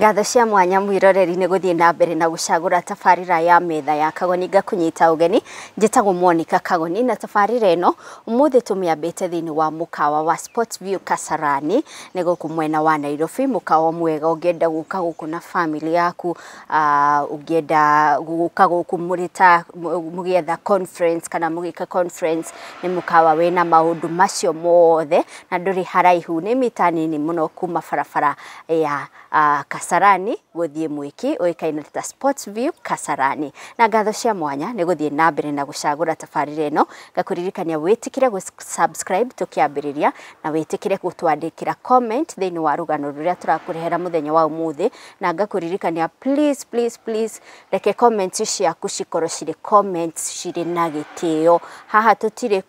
Ngatho cia mwanya mwiroreri nĩ gũthiĩ na mbere na gũcagũra tabarĩra ya Metha ya Kagoni. Ngakũnyita ũgeni, njĩtagwo Monica Kagoni, na tabarĩra ĩno ũmũthĩ tũmĩambĩte thĩinĩ wa mũkawa wa Sports View Kasarani, nĩ gũkũ mwena wa Nairobi. Mũkawa mwega ũngĩenda gũka gũkũ na family yaku, ũngĩenda gũka gũkũ mũrĩ ta mũgĩetha conference kana mũgĩka conference, nĩ mũkawa wĩna maũndũ macio mothe na ndũrĩ haraihu, nĩ mita nini mũno kuma barabara ya Kasarani gũthiĩ Mwiki, ũĩkaine ta Sports View Kasarani. Na ngatho cia mwanya nĩ gũthiĩ na mbere na gũcagũra tabarĩra ĩno. Ngakũririkania wĩtĩkĩre gũ subscribe tũkĩambĩrĩria, na wĩtĩkĩre gũtwandĩkĩra comment thĩinĩ wa rũgano rũrĩa tũrakũrehera mũthenya wa ũmũthĩ. Na ngakũririkania, please, please, please, reke comments ciaku cikorwo cirĩ comments cirĩ na gĩtĩo. Haha tũtirĩ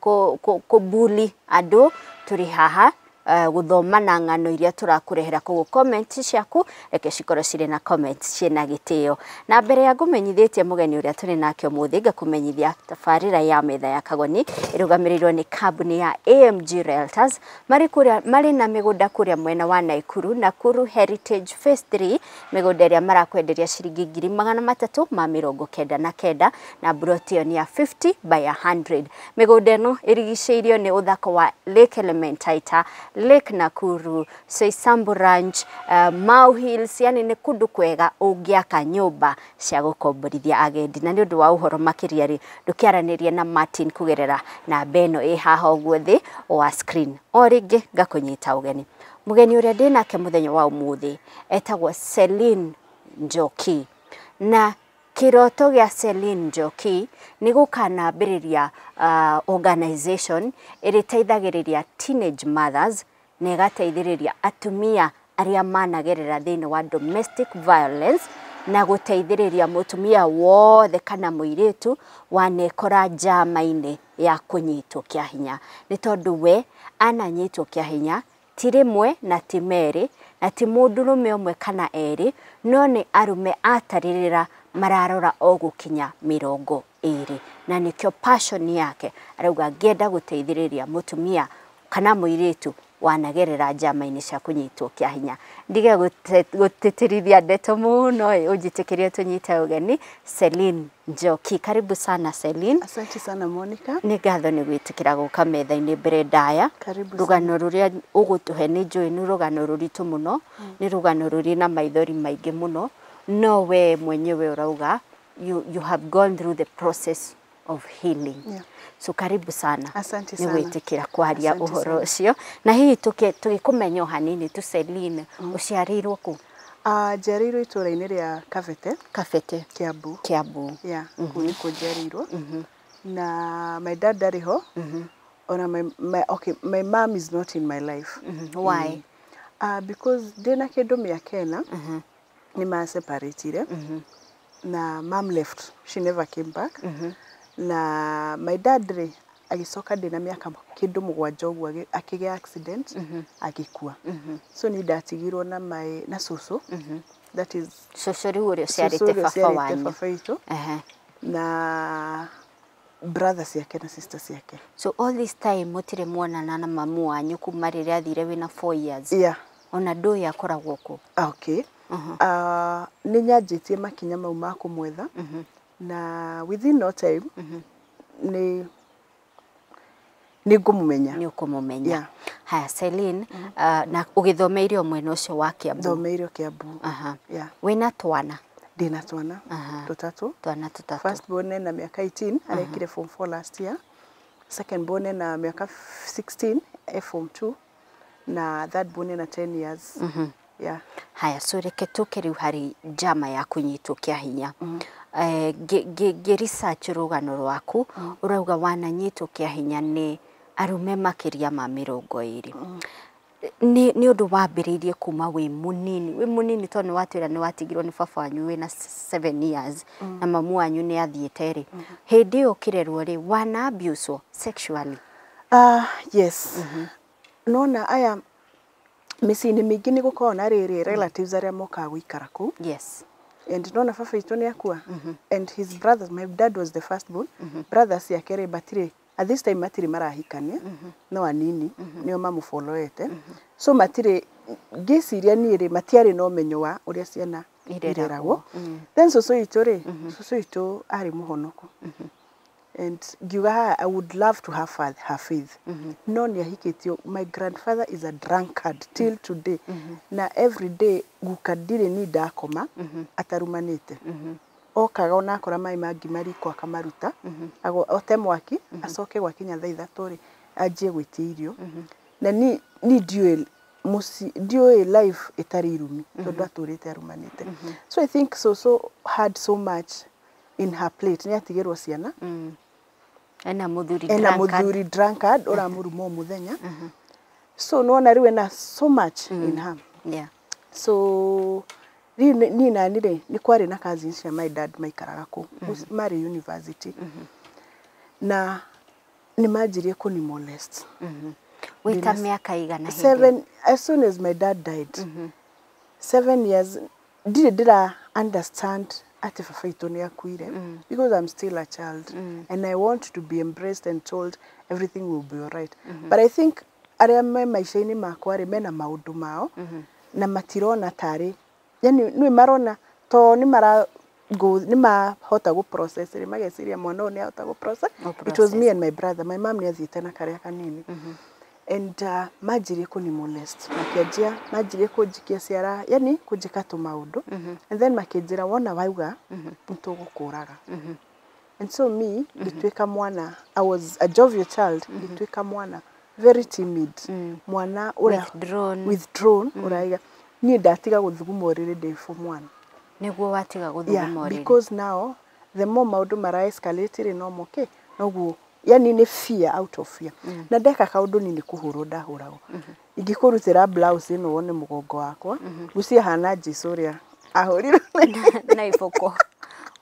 kũ bully andũ, tũrĩ haha gũthoma na ng'ano iria tũrakũrehera, koguo comment ciaku reke cikorwo cirĩ na comments ciĩna gĩtĩo. Na mbere ya ngũmenyithĩtie mũgeni ũrĩa tũrĩ nake ũmũthĩ, ngakũmenyithia tabarĩra ya Metha ya Kagoni ĩrũgamĩrĩirwo nĩ kambuni ya AMG Realtors, marĩ kũrĩa marĩ na mĩgũnda kũrĩa mwena wa Nakuru, Nakuru Heritage Phase 3, mĩgũnda ĩrĩa marakwenderia ciringi 399,000, na mburoti ĩyo nĩ ya 50 by 100. Mĩgũnda ĩno ĩrigicĩirio nĩ ũthako wa Lake Elementaita, Lake Nakuru, Soysambu Ranch, Mau Hills, yani nĩ kũndũ kwega ũngĩaka nyũmba cia gũkomborithia agendi. Na nĩ ũndũ wa ũhoro makĩria rĩ, ndũkĩaranĩrie na Martin kũgerera namba ĩno ĩ haha ũguo thĩ wa screen. O rĩngĩ ngakũnyita ũgeni, mũgeni ũrĩa ndĩ nake mũthenya wa ũmũthĩ etagwo Celine Njoki, na kĩroto gĩa Celine Njoki nĩ gũkanambĩrĩria organization ĩrĩteithagĩrĩria teenage mothers na ĩgateithĩrĩria atumia arĩa managerera thĩinĩ wa domestic violence, na gũteithĩrĩria mũtumia wothe kana mũirĩtu wanekora njama-inĩ ya kũnyitwo kĩa hinya, nĩ tondũ we ananyitwo kĩa hinya ti rĩmwe na ti merĩ na ti mũndũrũme ũmwe kana erĩ, no nĩ arũme atarĩrĩra mararora o gũkinya 20, na nĩkĩo passion yake arauga ngĩenda gũteithĩrĩria mũtumia kana mũirĩtu wanagerera njama-inĩ cia kũnyitwo kĩa hinya. Ndige gũtĩtĩrithia ndeto mũno ĩ, ũnjĩtĩkĩrie tũnyite ũgeni Celine Njoki. Karibu sana, Celine. Asante sana, Monica. Nĩ ngatho nĩ gwĩtĩkĩra gũka metha-inĩ mbere ndaya. Karibu. Rũgano rũrĩa ũgũtũhe nĩ njũĩ nĩ rũgano rũritũ mũno, nĩ rũgano rũrĩ na maithori maingĩ mũno, no we mwenyewe ũrauga you have gone through the process of healing. So karibu sana. Asante nĩ sana. gwĩtĩkĩra kwaria Asante ũhoro sana. ũcio. Na hihi tũgĩkũmenya o hanini tu, Celine, ũciarĩirwo kũ? Njiarĩirwo itũũra-inĩ rĩa Kabete, Kabete. Kiambu. Kiambu. Yeah, kũu nĩkuo njiarĩirwo. Na my dad ndarĩ ho. Ona my, okay, my mom is not in my life. Why? Because ndĩna kĩndũ mĩaka 4 nĩ ma separatire na mom left, she never came back. Na my dad rĩ, agĩcoka ndĩna mĩaka kĩndũ 7 ũguo akĩgĩa accident, agĩkua. So ni ndatigirwo na my na cũcũ, that is cũcũ rĩu ũrĩa cũcũ ũciarĩte ũrĩa baba ũciarĩte wanyu. Baba witũ na brother ciake na sister ciake. So all this time mũtirĩ muonana na mamu wanyu kuma rĩrĩa athire wĩna 4 years? Yeah. Ona ndũĩ akoragwo kũ? Okay. Nĩ nyanjĩtie makinya mau ma kũmwetha na within no time nĩ ngũmũmenya. Nĩ ũkũmũmenya. Yeah. Haya, Celine, na ũgĩthomeire o mwena ũcio wa Kiambu? Thomeire Kiambu. Yeah. Wĩna twana? Ndĩna twana tũtatũ. Twana tũtatũ. First born ena mĩaka 18, arekire form 4 last year. Second born ena mĩaka 16, e form 2, na third born ena 10 years. Yeah. Haya, so reke tũke rĩu harĩ njama ya kũnyitwo kĩa hinya. Ngĩ research rũgano rwaku, ũrauga wananyitwo kĩa hinya nĩ arũme makĩria ma 20. Nĩ ũndũ wambĩrĩirie kuma wĩ mũnini, wĩ mũnini, tondũ nĩ watwĩra nĩ watigirwo nĩ baba wanyu wĩna 7 years na mamu wanyu nĩ athiĩte rĩ, hĩndĩ ĩyo ũkĩrerwo rĩ, wana abuse sexually? Yes. Nona aya mĩciĩ-inĩ mĩingĩ nĩ gũkoragwo na rĩrĩ relatives arĩa mokaga gũikara kũu. And nona baba witũ nĩ akua and his brothers, my dad was the first born, brothers ciake rĩ, matirĩ At this time matirĩ marahikania, no anini nĩo mamũboloete. So matirĩ, ngĩciria niĩ rĩ, matiarĩ na ũmenyo wa ũrĩa ciana ireragwo. Ireragwo. Then cũcũ witũ rĩ, cũcũ witũ arĩ mũhonoku, and ngiuga haha I would love to have her faith, no nĩ ahikĩtio. My grandfather is a drunkard till today, na every day guka ndirĩ ni ndakoma atarumanĩte. Okaga ona akora maĩ ma ngima riko akamaruta, ote mwaki, acoke gwakinya thaa 3 rĩ, anjie gwĩtia irio. Na ni ndiũĩ mũciĩ, ndiũĩ life ĩtarĩ irumi, tondũ atũrĩte arumanĩte. So I think so had so much in her plate. Nĩ atigĩrwo ciana, ena mũthuri ena drunkard. Mũthuri drunkard ũramũruma o mũthenya. So nĩwona rĩu ena so much in her. So rĩu niĩ nani rĩ, nĩ kwarĩ na cousins cia my dad maikaraga kũu, marĩ university, na nĩ manjirie kũni molest. Wĩta mĩaka igana hĩndĩ ĩyo? 7. As soon as my dad died, 7 years, ndirĩ ndĩra understand atĩ baba witũ nĩ akuire, because I'm still a child and I want to be embraced and told everything will be alright. But I think arĩa me maica-inĩ makwa rĩ, mena maũndũ mao na matirona tarĩ, yani nĩ marona to nĩ mara go nĩ mahota gũ process rĩ, mageciria mwana ũyũ nĩ ahota gũ process. It was me and my brother. My mom nĩ athiĩte na karĩa kanini, and manjirie kũni molest, makĩanjia manjirie kũnjikia ciara, yani kũnjĩka tũmaũndũ, and then makĩnjĩra wona wauga nĩ tũgũkũraga. And so me ngĩtuĩka mwana, I was a jovial child, ngĩtuĩka mwana very timid, mwana ũrĩa Withdrawn. Withdrawn, ũraiga niĩ ndatiga gũthuguma ũrĩrĩ ndĩ form one. Nĩguo watiga Yeah, gũthuguma ũrĩrĩ? Because now the more maũndũ mara escalate rĩ, no moke noguo, yani nĩ fear, out of fear. Na ndeka kaũndũ ni nĩ kũhũrwo ndahũragwo. Ingĩkũrutĩra blouse ĩno wone mũgongo wakwa, ngwĩciria hana Jesũ ũrĩa ahũrirwo na iboko.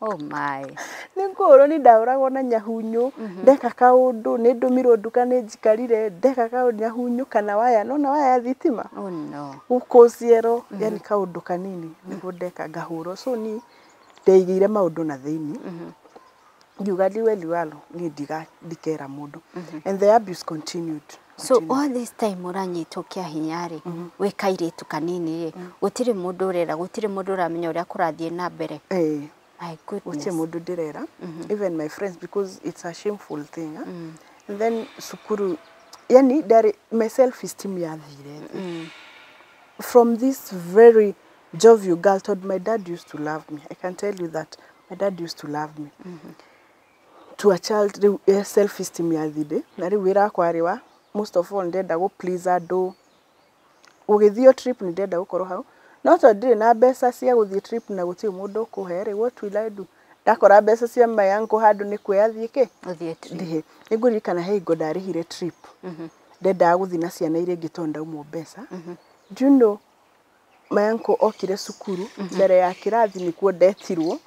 Oh my. Nĩ kũhũrwo ni ndahũragwo na nyahunyũ. Ndeka kaũndũ nĩ ndũmirwo nduka, nĩ njikarire ndeka kaũndũ, nyahunyũ kana waya, nona waya ya thitima, Oh no. gũkũciero, yani kaũndũ kanini nĩguo ndeka ngahũrwo. So ni ndeigĩire maũndũ na thĩinĩ, ngiuga liwe liwalo, niĩ ndikera mũndũ, and the abuse continued. So continued. all this time ũranyitwo kĩa hinya rĩ, wĩ kairĩtu kanini rĩ, gũtirĩ mũndũ ũrera, gũtirĩ mũndũ ũramenya ũrĩa kũrathiĩ na mbere? Eh. My goodness. Gũtirĩ mũndũ ndĩrera, even my friends, because it's a shameful thing, eh? And then cukuru, yani ndarĩ, my self esteem yathire thĩ from this very jovial girl, told my dad used to love me. I can tell you that my dad used to love me, to a child rĩu self esteem yathire. Na rĩu wĩra wakwa warĩ wa, most of all, ndenda gũ please andũ. Gũgĩthio trip, nĩ ndenda gũkorwo hau, no tondũ ndirĩ na mbeca cia gũthiĩ trip na gũtirĩ mũndũ ũkũhe rĩ, what will I do? Ndakora mbeca cia my uncle handũ nĩ kuoya thiĩ kĩ Ũthiĩ trip. Ndĩhe. Nĩ ngũririkana he hingo ndarĩhire trip, ndendaga gũthiĩ na ciana iria ingĩ tondũ ndaumwo mbeca. Do you know my uncle okire cukuru mbere ya kĩrathi, nĩkuo ndetirwo,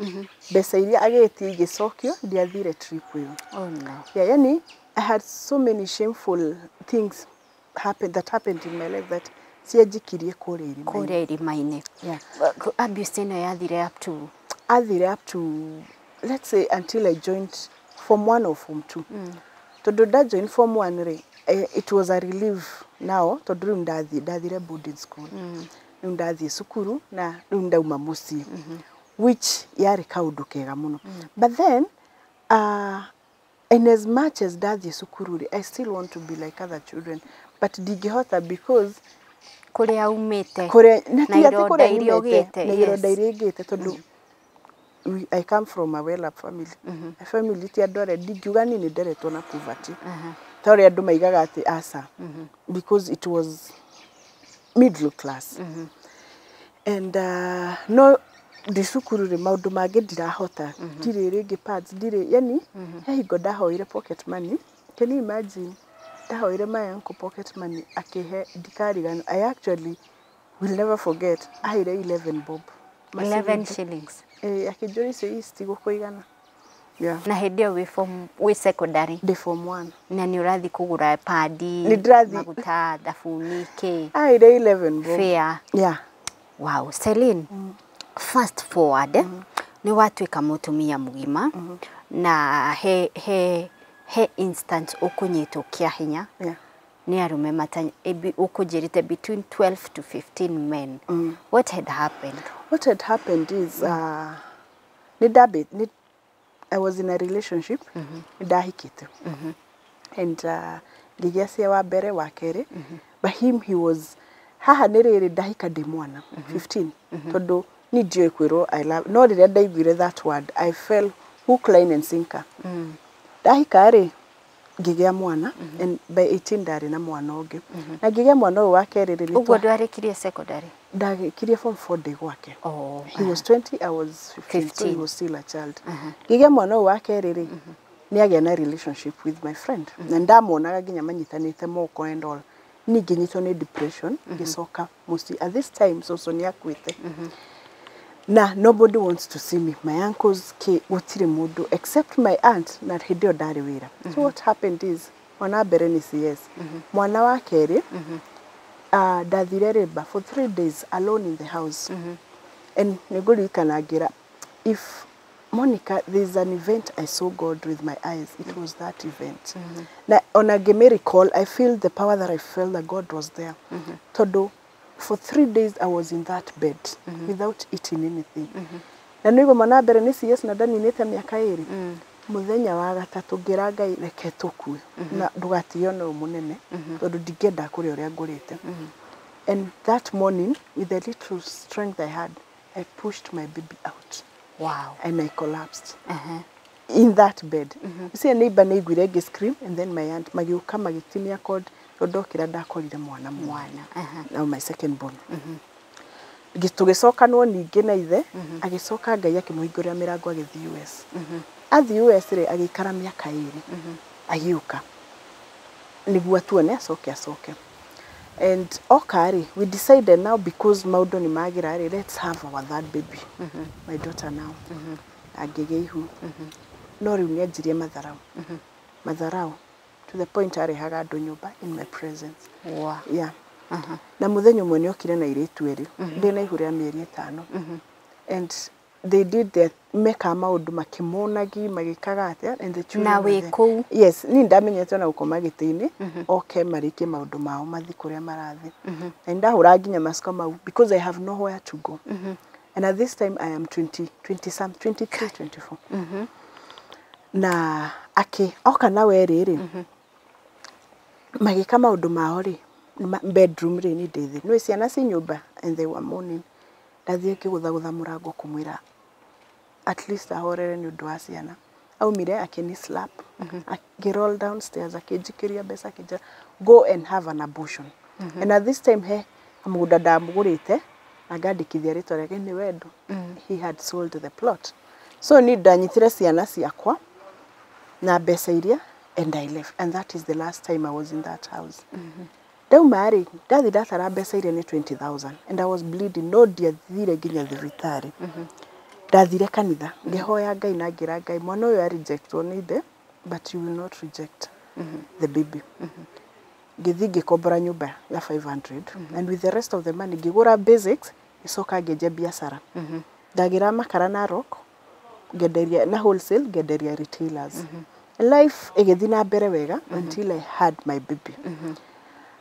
mbeca iria agĩtie igĩcokio, ndiathire trip ĩyo. Oh no. Yeah, yani I had so many shameful things happen that happened in my life that cianjikirie kũrĩa irima-inĩ. Kũrĩa irima-inĩ. Yeah. Abuse ĩno yathire up to? Athire up to, let's say, until I joined form one or form two. Tondũ nda join form one rĩ, it was a relief now, tondũ rĩu ndathire boarding school. Rĩu ndathiĩ cukuru na rĩu ndauma mũciĩ, which yarĩ kaũndũ kega mũno. But then in as much as ndathiĩ cukuru rĩ, I still want to be like other children, but ndingĩhota because kũrĩa umĩte kũrĩa na na ti atĩ ironda kũrĩa iria nyumĩte ũgĩte, na ironda yes. iria ingĩte, tondũ I come from a well up family. A family ti andũ arĩa ndingiuga niĩ nĩ nderetwo na poverty ta ũrĩa andũ maigaga atĩ aca, because it was middle class. And no ndĩ cukuru rĩ, maũndũ mangĩ ndirahota, ndirĩ rĩngĩ pads, ndirĩ, yani he hingo ndahoire pocket money. Can you imagine? Ndahoire my uncle pocket money, akĩhe, ndikariganĩrwo, I actually will never forget, aheire 11 bob. 11 shillings. Eh, akĩnjũria icio citigũkũigana. Yeah. Na hĩndĩ ĩyo wĩ form, wĩ secondary? Ndĩ form one. Na nĩ ũrathiĩ kũgũra padi, Nĩ ndĩrathiĩ. maguta, thabuni, kĩ? Aheire 11 bob. Fare. Yeah. Wow. Celine, fast forward, nĩ watuĩka mũtumia mũgima na he He instance ũkũnyitwo kĩa hinya nĩ arũme matanya ũkũnjĩrĩte between 12 to 15 men. What had happened? What had happened is I was in a relationship, nĩ ndahikĩte. And ngĩgĩa cia wa mbere wa kerĩ, but him he was haha nĩ rĩrĩ ndahika ndĩ mwana 15, tondũ ni ndiũĩ kwĩrwo I love, no rĩrĩa ndaiguire that word I fell hook, line and sinker. Ndahika rĩ ngĩgĩa mwana, and by 18 ndarĩ na mwana ũngĩ, na ngĩgĩa mwana ũyũ wa kerĩ rĩ, Ũguo ndwarĩkirie secondary? Ndagĩkirie form 4 ndĩ gwake. Oh. He was 20, I was 15, so he 15. was still a child. Ngĩgĩa mwana ũyũ wa kerĩ rĩ, nĩ agĩa na relationship with my friend, na ndamuonaga nginya manyitanĩte moko and all. Niĩ ngĩnyitwo nĩ depression, ngĩcoka mũciĩ. At this time cũcũ nĩ akuĩte, na nobody wants to see me, my uncles ke gũtirĩ mũndũ except my aunt, na hĩndĩ ĩyo ndarĩ wĩra. So what happened is, mwana wa mbere nĩ CS, mwana wa kerĩ, ndathire rĩmba for 3 days alone in the house, and nĩngũririkana ngĩra, if Monica, there's an event I saw God with my eyes. It was that event. Na ona ngĩmĩ recall, I feel the power that I felt that God was there. Tondũ for 3 days I was in that bed without eating anything. Na nĩguo mwana wa mbere nĩ CS na ndaninĩte mĩaka ĩrĩ. Mũthenya wa gatatũ ngĩra Ngai, reke tũkue na ndũgatige ona ũyũ mũnene, tondũ ndingĩenda kũrĩa ũrĩa ngũrĩte. And that morning, with the little strength I had, I pushed my baby out and I collapsed in that bed. You see, a neighbor nĩ aiguire scream, and then my aunt magĩũka magĩtinia cord, tondũ ndokĩra ndakorire mwana Mwana. Now my second born. Tũgĩcokanwo ningĩ na ithe, agĩcoka Ngai akĩmũhingũrĩra mĩrango, agĩthiĩ US. Athiĩ US rĩ, agĩikara mĩaka 2, agĩũka nĩguo atuone acoke acoke. And oka rĩ, we decided now, because maũndũ nĩ magĩra rĩ, let's have our third baby, my daughter now. Angĩgĩa ihu, no rĩu nĩ anjirie matharau matharau to the point arehaga andũ nyũmba in my presence. Yeah. Na mũthenya ũmwe nĩ okire na airĩtu erĩ ndĩ na ihu rĩa mĩeri 5, and they did their mekaga maũndũ makĩmonagi magĩkaga atĩa, and the children Na were wĩ there. Kũu? Yes, niĩ ndamenyete ona gũkoma gĩtĩ-inĩ, oke marĩkie maũndũ mao mathi kũrĩa marathiĩ, na nĩndahũraga nginya macuka mau because I have nowhere to go. And at this time I am 20, 20 some, 23, 24. Na akĩ oka na werĩ rĩ, magĩka maũndũ mao rĩ, bedroom rĩ, ni ndĩ thĩ, nĩ ciana ci nyũmba, and they were moaning. Ndathiĩ ngĩgũthagũtha mũrango kũmwĩra at least ahorere nĩ ũndũ wa ciana. Aumire akĩni slap, akĩ roll downstairs, akĩnjikĩria mbeca, akĩnjĩra, "Go and have an abortion." And at this time he kamũgũnda ndamũgũrĩte na ngandĩkithia rĩtwa rĩake nĩ wendo. He had sold the plot. So ni ndanyitire ciana ciakwa na mbeca iria, and I left, and that is the last time I was in that house. Ndauma rĩ, ndathi ndatara mbeca iria nĩ 20,000, and I was bleeding, no ndiathire nginya thibitarĩ. Ndathire kanitha, ngĩhoya Ngai na ngĩra Ngai, mwana ũyũ arejectwo nĩ ithe, but you will not reject the baby. Ngĩthiĩ ngĩkombora nyũmba ya 500, and with the rest of the money ngĩgũra basics, ngĩcoka ngĩanjia biacara. Ndagĩra makara na rock, ngenderia na wholesale, ngenderia retailers. Life ĩgĩthiĩ na mbere wega until I had my baby.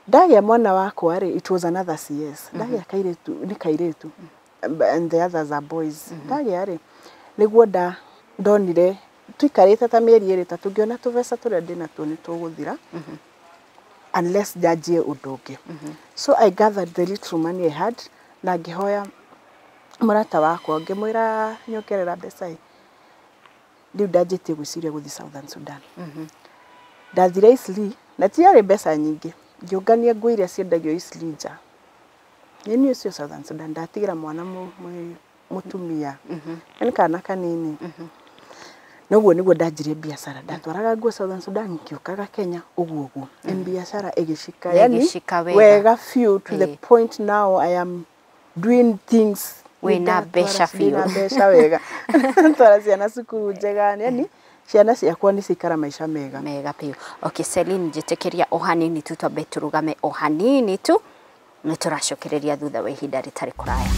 Ndagĩa mwana wakwa rĩ, it was another CS. Ndagĩa kairĩtu, nĩ kairĩtu, and the others are boys. Ndagĩa rĩ, nĩguo ndonire tuikarĩte ta mĩeri 2 3, ngĩona tũbeca tũrĩa ndĩnatuo nĩ tũgũthira unless njanjie ũndũ ũngĩ. So I gathered the little money I had na ngĩhoya mũrata wakwa, ngĩmwĩra nyongerera mbeca ĩ. Rĩu ndanjĩtie gwĩciria gũthiĩ Southern Sudan. Ndathire Eastleigh na tiarĩ mbeca nyingĩ, ngĩũngania nguo iria ciendagio Eastleigh nja. Nĩ niĩ ũcio Southern Sudan ndatigĩra mwana mũtumia nĩ kana kanini. Na ũguo nĩguo ndanjirie biacara. Ndatwaraga nguo Southern Sudan, ngĩũkaga Kenya ũguo ũguo, and biacara ĩgĩcika, yani Ĩgĩcika wega. Wega biũ, to the Ĩĩ. point now I am doing things. Wĩna mbeca biũ. Ndĩna mbeca wega, twara ciana cukuru njega, yani ciana ciakwa nĩ ciikara maica mega. Mega biũ. Okay, Celine, njĩtĩkĩria o hanini tu twambe tũrũgame o hanini tu, nĩ tũracokereria thutha wa ihinda rĩtarĩ kũraya.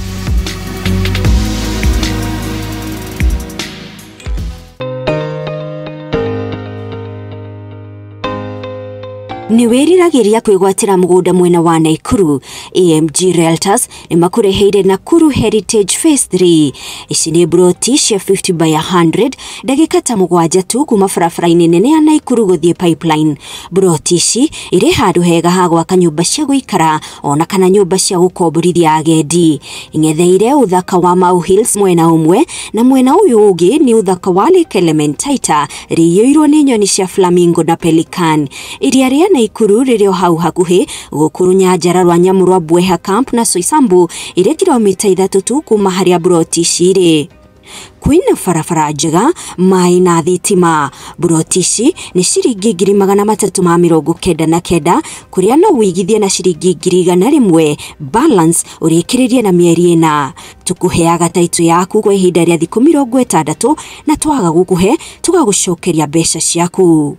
Nĩ wĩriragĩria kwĩgwatĩra mũgũnda mwena wa Nakuru? AMG Realtors nĩ makũreheire Nakuru Heritage Phase 3. Ici nĩ broti cia 50 by 100, ndagĩka ta 7 tu kuma barabara-inĩ nene ya Nakuru gũthiĩ Pipeline. Broti ici irĩ handũ hega ha gwaka nyũmba cia gũikara ona kana nyũmba cia gũkomborithia agendi. Ing'etheire ũthaka wa Mau Hills mwena ũmwe, na mwena ũyũ ũngĩ nĩ ũthaka wa Lake Elementaita rĩiyũirwo nĩ nyoni cia flamingo na pelican. Iria rĩa Nakuru rĩrĩ o hau hakuhĩ, gũkũ rũnyanjara rwa nyamũ rwa Bweha Camp na Soisambu irĩ kilomita 3 tu kuma harĩa broti ici irĩ. Kwĩna barabara njega, maĩ na thitima. Broti ici nĩ ciringi 399,000, kũrĩa no ũigithie na ciringi 100,000, balance ũrĩkĩrĩrie na mĩeri 4. Tũkũheaga taitũ yaku kwa ihinda rĩa thikũ 60, na twaga gũkũhe tũgagũcokeria mbeca ciaku.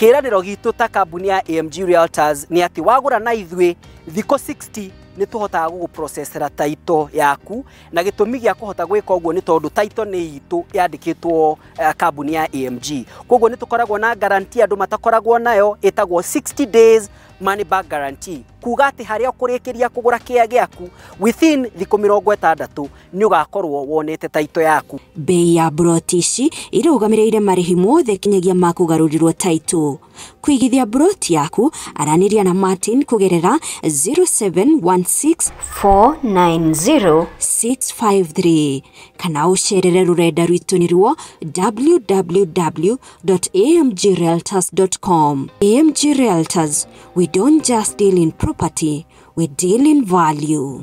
Kĩĩranĩro gitũ ta kambuni ya AMG Realtors nĩ atĩ wagũra na ithuĩ thikũ 60 nĩ tũhotaga gũgũprocessera title yaku, na gĩtũmi gĩa kũhota gwĩka ũguo nĩ tondũ title nĩ itũ yandĩkĩtwo kambuni ya AMG. Koguo nĩ tũkoragwo na guarantee andũ matakoragwo nayo, ĩtagwo 60 days money back guarantee, kuga atĩ harĩa ũkũrĩkĩria kũgũra kĩa gĩaku within thikũ 60 nĩ ũgakorwo wonete title yaku. Bei ya broti ici irũgamĩrĩire marĩhi mothe kinyagia ma kũgarũrĩrwo title. Kũigithia broti yaku, aranĩria na Martin kũgerera 0716 490 653 kana ũcerere rũrenda rwitũ nĩruo www.amgrealtors.com. AMG Realtors, we don't just deal in property, we deal in value.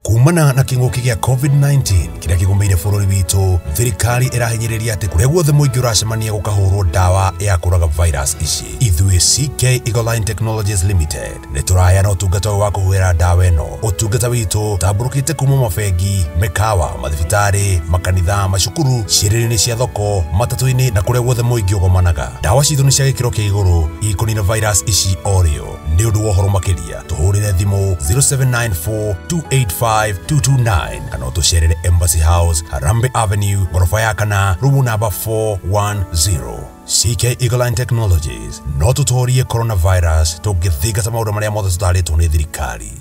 Kumana na kĩng'ũki gĩa COVID-19 kĩrĩa kĩgũmĩire bũrũri witũ, thirikari ĩrahinyĩrĩria atĩ kũrĩa guothe mũingĩ ũracemania gũkahũrwo ndawa ya kũraga virus ici. Ithuĩ CK Eagleline Technologies Limited nĩ tũraheana ũtungata ũyũ wa kũhuhĩra ndawa ĩno. Ũtungata witũ tambũrũkĩte kuma mabengi, mĩkawa, mathibitarĩ, makanitha, macukuru, ciĩrĩro-inĩ cia thoko, matatũ-inĩ na kũrĩa guothe mũingĩ ũgomanaga. Ndawa citũ nĩ cia gĩkĩro kĩa igũrũ ikũnina virus ici o rĩo. Nĩ ũndũ wa ũhoro makĩria tũhũrĩre thimũ 0794 285 229 kana ũtũcerere Embassy House, Harambe Avenue, ghorofa ya kana, room number 410. CK Eagleline Technologies, no tũtorie coronavirus tũngĩthingata maũndũ marĩa mothe tũtarĩtwo nĩ thirikari.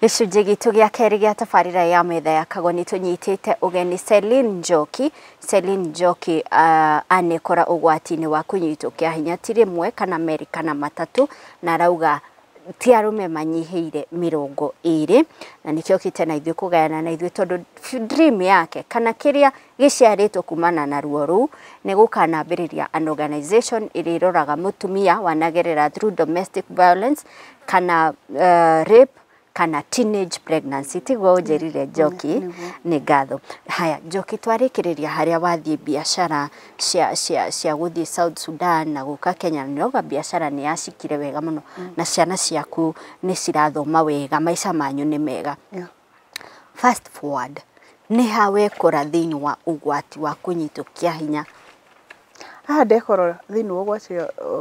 Gĩcunjĩ gitũ gĩa kerĩ gĩa tabarĩra ya metha ya Kagoni tũnyitĩte ũgeni Celine Njoki. Celine Njoki anekora ũgwati-inĩ wa kũnyitwo kĩa hinya ti rĩmwe kana merĩ kana matatũ, na arauga ti arũme manyihĩire 20, na nĩkĩo okĩte na ithuĩ kũgayana na ithuĩ tondũ dream yake kana kĩrĩa gĩciarĩtwo kumana na ruo rũu nĩ gũkanambĩrĩria an organization ĩrĩa ĩroraga mũtumia wanagerera through domestic violence kana rape kana teenage pregnancy. Tiguo ũnjĩrire Njoki? Nĩ ngatho. Haya Njoki, twarĩkĩrĩria harĩa wathiĩ biacara cia gũthiĩ South Sudan na gũka Kenya, nĩrauga biacara nĩ yacikire wega mũno na ciana ciaku nĩ cirathoma wega, maica manyu nĩ mega. Fast forward, nĩ ha wekora thĩinĩ wa ũgwati wa kũnyitwo kĩa hinya? Haha ndekora thĩinĩ wa ũgwati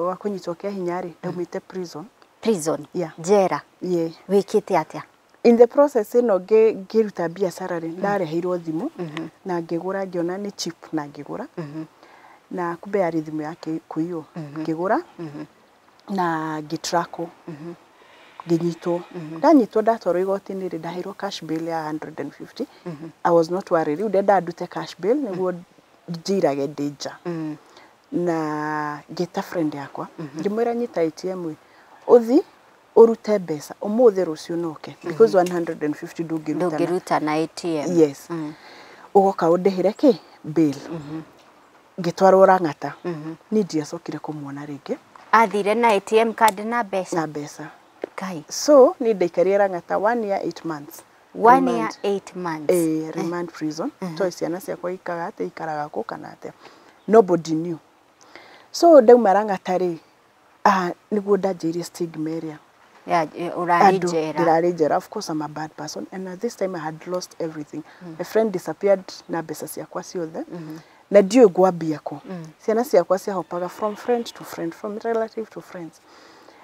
wa kũnyitwo kĩa hinya rĩ, ndaumĩte prison. Prison? Yeah. Njera? Yeah. Wĩkĩte atĩa? In the process ĩno ngĩruta biacara rĩ, ndareheirwo thimũ na ngĩgũra, ngĩona nĩ cheap na ngĩgũra. Na kumbe yarĩ thimũ ya kũiywo. Ngĩgũra na ngĩtrakwo, ngĩnyitwo. Ndanyitwo ndatwarwo igoti-inĩ rĩ, ndaheirwo cash bail ya 150. I was not worried. Rĩu ndendaga ndute cash bail nĩguo njirage ndĩ nja. Na ngĩta friend yakwa, ngĩmwĩra nyita ATM ĩ, ũthi ũrute mbeca ũmũthĩ rũciũ noke, because 150 ndũngĩruta na ATM. Yes. Ũgoka ũndĩhĩre kĩ bail. Ngĩtwarwo Lang'ata. Niĩ ndiacokire kũmuona rĩngĩ. Athire na ATM card na mbeca? Na mbeca. Kai. So niĩ ndaikarire Lang'ata 1 year 8 months. 1 year 8 months. Remand prison. Toĩ ciana ciakwa ikaraga atĩa, ikaraga kũ kana atĩa. Nobody knew. So ndauma Lang'ata rĩ, nĩguo ndanjĩirie stigma ĩrĩa. Ũrarĩ njera. Ndĩrarĩ njera. Of course I'm a bad person, and at this time I had lost everything. My friend disappeared na mbeca ciakwa ciothe. Na ndiũĩ ngwambia kũ. Ciana ciakwa ciahopaga from friend to friend, from relative to friends.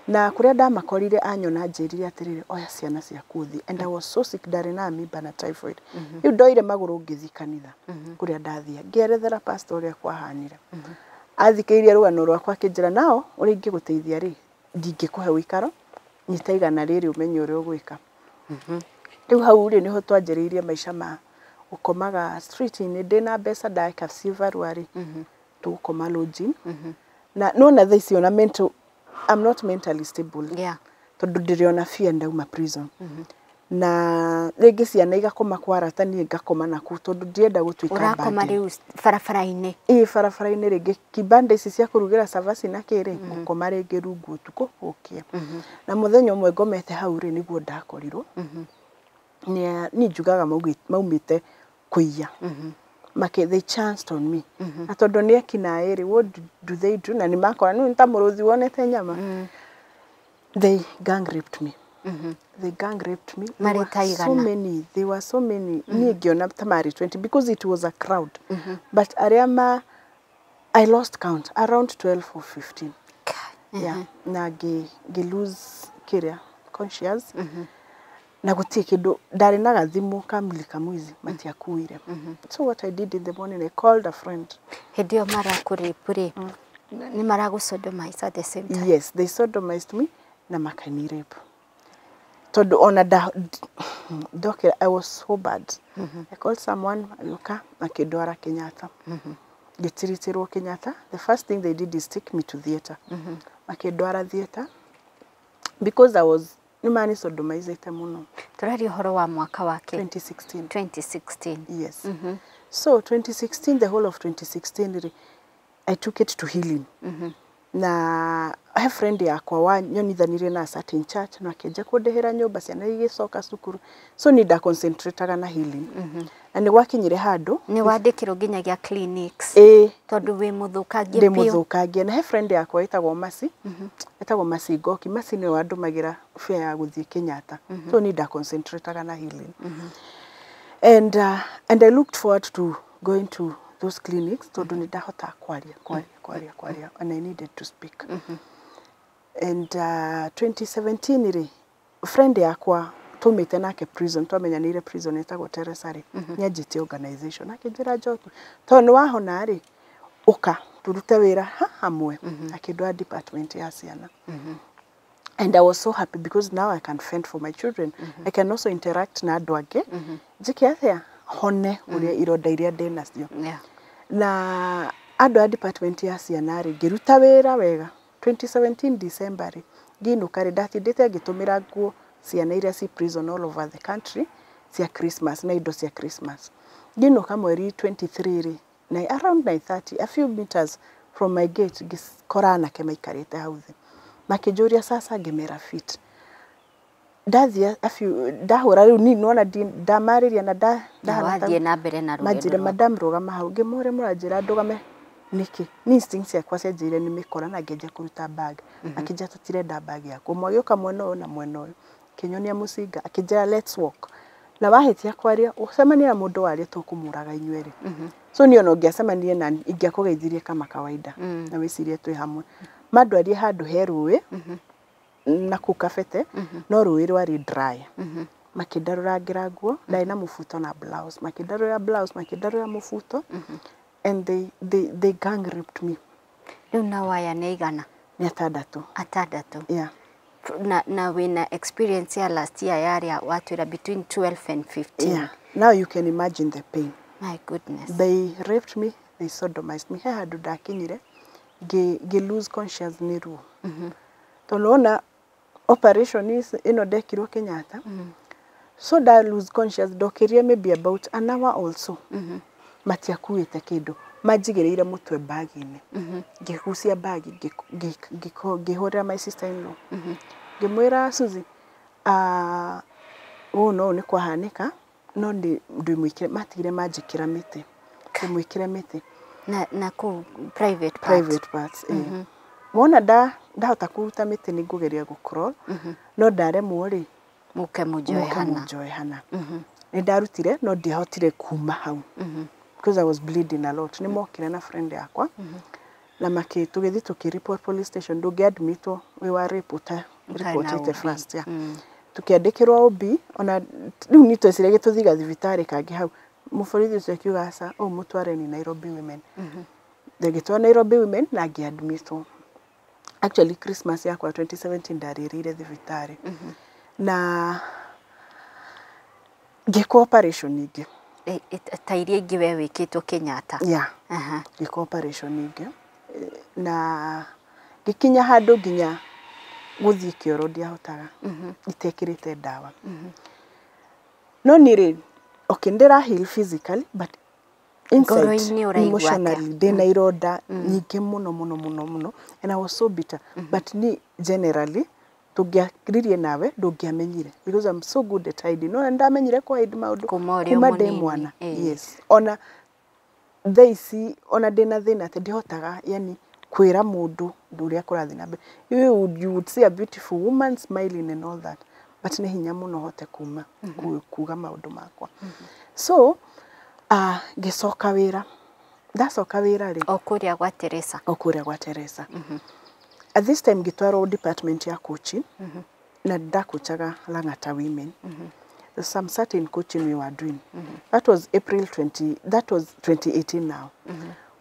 Na kũrĩa ndamakorire anyona anjĩrire atĩrĩrĩ, oya ciana ciaku ũthiĩ. And I was so sick, ndarĩ na amoeba na typhoid. Rĩu ndoire magũrũ ngĩthiĩ kanitha kũrĩa ndathia, ngĩerethera pastor ũrĩa kwahanire. Athikĩrĩirie rũgano rwakwa akĩnjĩra, nao ũrĩa ingĩgũteithia rĩ, ndingĩkũhe ũikaro, nyita igana rĩrĩ ũmenye ũrĩa ũgwĩka. Rĩu hau rĩ, nĩho twanjĩrĩirie maica ma gũkomaga street-inĩ. Ndĩna mbeca ndeka cibarũa rĩ, tũgũkoma lodging. Na nona thaa ici ona mental, I'm not mentally stable, tondũ ndĩrĩ ona fear ndauma prison. Na rĩngĩ ciana igakoma kwa arata, niĩ ngakoma nakũu tondũ ndirenda gũtuĩka Ũrakoma burden. Rĩu barabara-inĩ? Ĩĩ, barabara-inĩ, rĩngĩ kibanda ici cia kũrugĩra cabaci na kĩrĩ, ngũkoma rĩngĩ rungu ũtukũ gũkĩa. Na mũthenya ũmwe ngomete hau rĩ, nĩguo ndakorirwo nĩ niĩ njugaga maumĩte kũiya. Make they chanced on me, na tondũ nĩ ekinaĩ rĩ, what do they do? Na nĩ makora nĩ ta mũrũthi wonete nyama. They gang raped me. They gang raped me. They Marĩ were ta so igana? many. They were so many. Niĩ ngĩona ta marĩ 20 because it was a crowd, but arĩa ma I lost count, around 12 or 15. Yeah, na ngĩ lose kĩrĩa conscious, na gũtirĩ kĩndũ ndarĩ na gathimũ ka mulika mwizi matiakuire. So what I did in the morning, I called a friend. Hĩndĩ ĩyo marakũrĩpu rĩ, nĩ maragũsodomize at the same time? Yes, they sodomized me na makanirape, tondũ ona ndokĩra I was so bad. I called someone, agĩũka akĩndwara Kenyatta, ngĩtiritĩrwo Kenyatta. The first thing they did is take me to theatre. Makĩndwara theatre because I was nĩ mani sodomizete mũno. Tũraria ũhoro wa mwaka wake? 2016. 2016. Yes. So 2016, the whole of 2016 rĩ, I took it to healing. Na he friend yakwa wanyonithanirie na a certain church na akĩanjia kũndĩhĩra nyũmba, ciana igĩcoka cukuru. So ni nda concentrataga na healing. Na nĩ gwakinyire handũ Nĩ wandĩkĩrwo nginyagia clinics? Ĩĩ. Tondũ wĩ mũthũkangie Ndĩ biũ. Mũthũkangie. Na he friend yakwa ĩtagwo Masi, ĩtagwo Masi Ngoki. Masi nĩwe wandũmagĩra fare ya gũthiĩ Kenyatta. So ni nda concentrataga na healing. And I looked forward to going to those clinics tondũ nĩ ndahotaga kwaria, kwaria, kwaria, kwaria, and I needed to speak. And 2017 rĩ, friend yakwa tumĩte nake prison, twamenyanĩire prison, ĩtagwo Teresa rĩ, nĩ anjĩtie organization, akĩnjĩra, "Njoki, tondũ nĩ wahona rĩ, ũka tũrute wĩra ha hamwe." Akĩndwara department ya ciana, and I was so happy because now I can fend for my children. I can also interact na andũ angĩ. Njĩke atĩa hone ũrĩa ironda iria ndĩ nacio. Na andũ a department ya ciana rĩ, ngĩruta wĩra wega. 2017 December rĩ, ngĩinũka rĩ, ndatindĩte ngĩtũmĩra nguo ciana iria ci prison all over the country cia Christmas na indo cia Christmas. Ngĩinũka mweri 23 rĩ, na around 9:30, a few meters from my gate, ngĩkora anake maikarĩte hau thĩ, makĩnjũria sasa, ngĩmera fit. Ndathiĩ a few ndahũra rĩu niĩ nĩwona ndamarĩria na Na ndahana ta- wathiĩ na mbere na rũgendo manjĩre, rwaku. "Madam, rũgama hau." Ngĩmũria, "Mũranjĩra ndũgame nĩkĩ?" Ni instinct ciakwa cianjĩrire nĩ mĩkora, na ngĩanjia kũruta bag. Akĩnjĩra, "Tũtirenda bag yaku." Ũmwe agĩũka mwena ũyũ na mwena ũyũ, akĩnyonia mũcinga, akĩnjĩra, "Let's walk, na wahĩtia kwaria, ũcemanie na mũndũ waria, tũkũmũraga inyuerĩ." So niĩ ona ũngĩacemanirie na ingĩakũgeithirie kama kawaida na wĩcirie twĩ hamwe. Mandwarie handũ he rũĩ na kũu kabete, no rũĩ rwarĩ dry. Makĩndarũrangĩra nguo, ndarĩ na mũbuto na blouse, makĩndarũra blouse, makĩndarũra mũbuto, and they gang raped me. Rĩu nao aya nĩ aigana? Nĩ atandatũ. Atandatũ? Yeah. Na wĩna experience ya last year yarĩa watwĩra between 12 and 15. Yeah, now you can imagine the pain. My goodness. They raped me, they sodomized me. He handũ ndakinyire ngĩ lose conscious nĩ ruo, tondũ wona operation ĩno ndekirwo Kenyatta. So nda lose conscious, ndokĩrire maybe about an hour also. Matiakuĩte kĩndũ, manjigĩrĩire mũtwe bagi-inĩ. Ngĩgucia bagi, ngĩhũrĩra my sister in law, ngĩmwĩra, "Suzy, ũũ no ũũ nĩ kwahanĩka, no ndĩ ndĩmwĩkĩre." Matigire manjĩkĩra mĩtĩ, ndĩmwĩkĩre mĩtĩ. Na kũu private part. Private parts, eh. Wona ndahota kũruta mĩtĩ, nĩ ngũgeria gũ crawl, no ndaremwo rĩ, mũke mũnjoe mũke hana. Mũnjoe hana. Nĩ ndarutire, no ndiahotire kuma hau because I was bleeding a lot. Nĩ mokire na friend yakwa. Na makĩ tũgĩthiĩ tũkĩ-report police station. Ndũngĩ-admitwo wĩ wa rape ũta Ũtarĩ na reportĩte OB. first, yeah. Tũkĩandĩkĩrwo OB. Ona rĩu nĩ tweciragia tũthiĩ gathibitarĩ kangĩ hau. Mũborithi ũcio akiuga aca, ũũ mũtware nĩ Nairobi Women. Ngĩtwarwo Nairobi Women na ngĩ-admitwo. Actually, Christmas yakwa 2017 ndarĩrĩire thibitarĩ na ngĩkwo operation ingĩ. Ta iria ingĩ we wĩkĩtwo Kenyatta? Yeah. Aha. Ngĩkwo operation ingĩ na ngĩkinya handũ nginya gũthiĩ kĩoro ndiahotaga itekĩrĩte ndawa. No niĩ rĩ, okay, ndĩra heal physically, but inside, Ngoro-inĩ ũraigua atĩa? emotionally ndĩna ironda nyingĩ mũno mũno mũno mũno, and I was so bitter. But ni generally tũngĩaririe nawe ndũngĩamenyire because I'm so good at hiding. No ndamenyire kũ hide maũndũ Kuma ũrĩ o kuma ndĩ mũnini, mwana. Yes. Yes, ona thaa ici ona ndĩna thĩna atĩ ndihotaga yani kwĩra mũndũ ũrĩa kũrathiĩ na mbere. You would see a beautiful woman smiling and all that, but nĩ hinya mũno hote kuma kuga maũndũ makwa. So ngĩcoka wĩra. Ndacoka wĩra rĩ, O kũrĩa gwa Teresa? O kũrĩa gwa Teresa. At this time ngĩtwarwo department ya coaching na ndacoachaga Lang'ata Women. There's some certain coaching we were doing. That was April 20, that was 2018 now.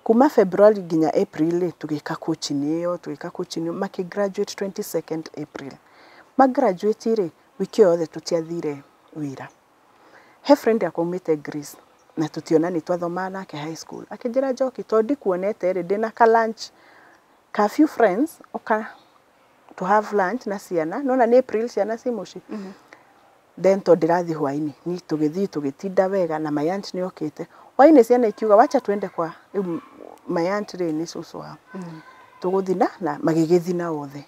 Kuma February nginya April rĩ, tũgĩka coaching ĩyo, tũgĩka coaching ĩyo, makĩ graduate 22nd April. Magraduate rĩ, wiki ĩyo yothe tũtiathire wĩra. He friend yakwa umĩte Greece na tũtiona nĩ twathomaga nake high school. Akĩnjĩra, "Njoki, tondũ ndikuonete rĩ, ndĩna ka lunch ka few friends, ũka to have lunch na ciana." Nona nĩ April, ciana ci mũciĩ. Then tondũ ndĩrathiĩ hwainĩ, ni tũgĩthiĩ tũgĩtinda wega na my aunt nĩ okĩte. Hwainĩ ciana ikiuga, "Wacha tuende kwa rĩu." My aunt rĩ, nĩ cũcũ wao. Tũgũthiĩ na magĩgĩthiĩ na othe.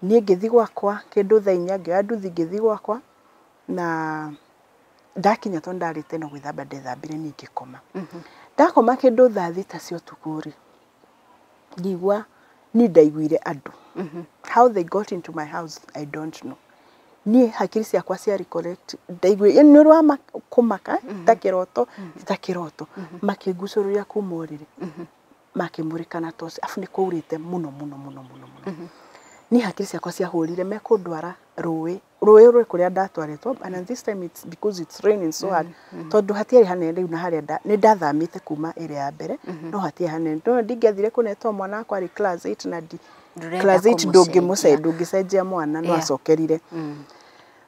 Niĩ ngĩthiĩ gwakwa kĩndũ thaa 4, ngĩoya nduthi ngĩthiĩ gwakwa na ndakinya, tondũ ndarĩte no gwĩthamba ndethambire, niĩ ngĩkoma. Ndakoma kĩndũ thaa 6 cia ũtukũ rĩ, ngĩigua niĩ ndaiguire andũ. How they got into my house, I don't know. Niĩ hakiri ciakwa cia recollect, ndaiguire yani nĩ ũrĩ wa kũmaka ta kĩroto, ta kĩroto, makĩngucũrũria kuma ũrĩrĩ, makĩmũrĩka na toci, afu nĩ kwaurĩte mũno mũno mũno mũno mũno. Niĩ hakiri ciakwa ciahũrire mekũndwara rũĩ, rũĩ rũrĩ kũrĩa ndatwarĩtwo, and this time it's because it's raining so hard, tondũ hatiarĩ hanene rĩu na harĩa nĩ ndathamĩte kuma ĩrĩa ya mbere, no hatiarĩ hanene. No ndingĩathire kũnetwo mwana wakwa arĩ class 8 na ndi Ndũrenda class 8 kũmũcenjia. Ndũngĩcenjia mwana no acokerire.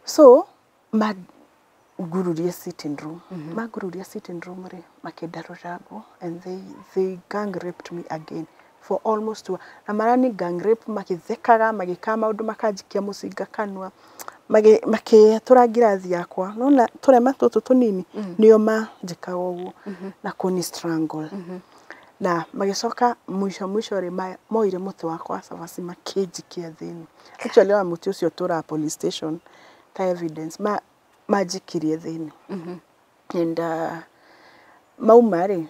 So mangururie sitting room, mangururia sitting room rĩ, makĩndarũra nguo and they gang raped me again for almost 2, na marani gang rape magĩthekaga, magĩkaga maũndũ, makanjikia mũcinga kanua, makĩatũra ngirathi yakwa. Nona tũrema tũtũ tũnini nĩo manjĩkaga ũguo na kũni strangle. Na magĩcoka mũico mũico rĩ, moire mũtĩ wakwa wa cabaci makĩnjikia thĩinĩ. Actually, ona mũtĩ ũcio ũtũraga police station ta evidence. Manjikirie thĩinĩ and mauma rĩ,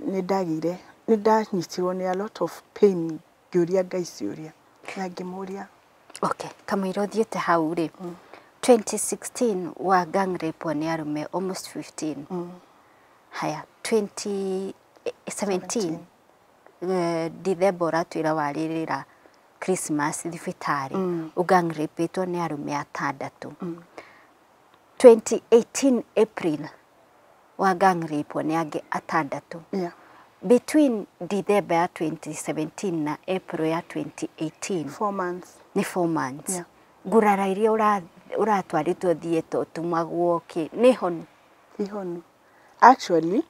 nĩ ndagĩire, nĩ ndanyitirwo nĩ a lot of pain. Ngĩũria Ngai ciũria na ngĩmũria. Okay, kamũira ũthiĩte hau rĩ, 2016 wa gang rape nĩ arũme almost 15. Haya, 2017 December ũratwĩra warĩrĩra Christmas thibitarĩ, ũgang rapĩtwo nĩ arũme atandatũ. 2018 April wa gang rape nĩ angĩ atandatũ. Between December ya 2017 na April ya 2018, 4 months. Nĩ 4 months. Yeah. Ngurara iria ũratwarĩtwo theatre ũtumagwo kĩ nĩ honu? Ihonu. Actually,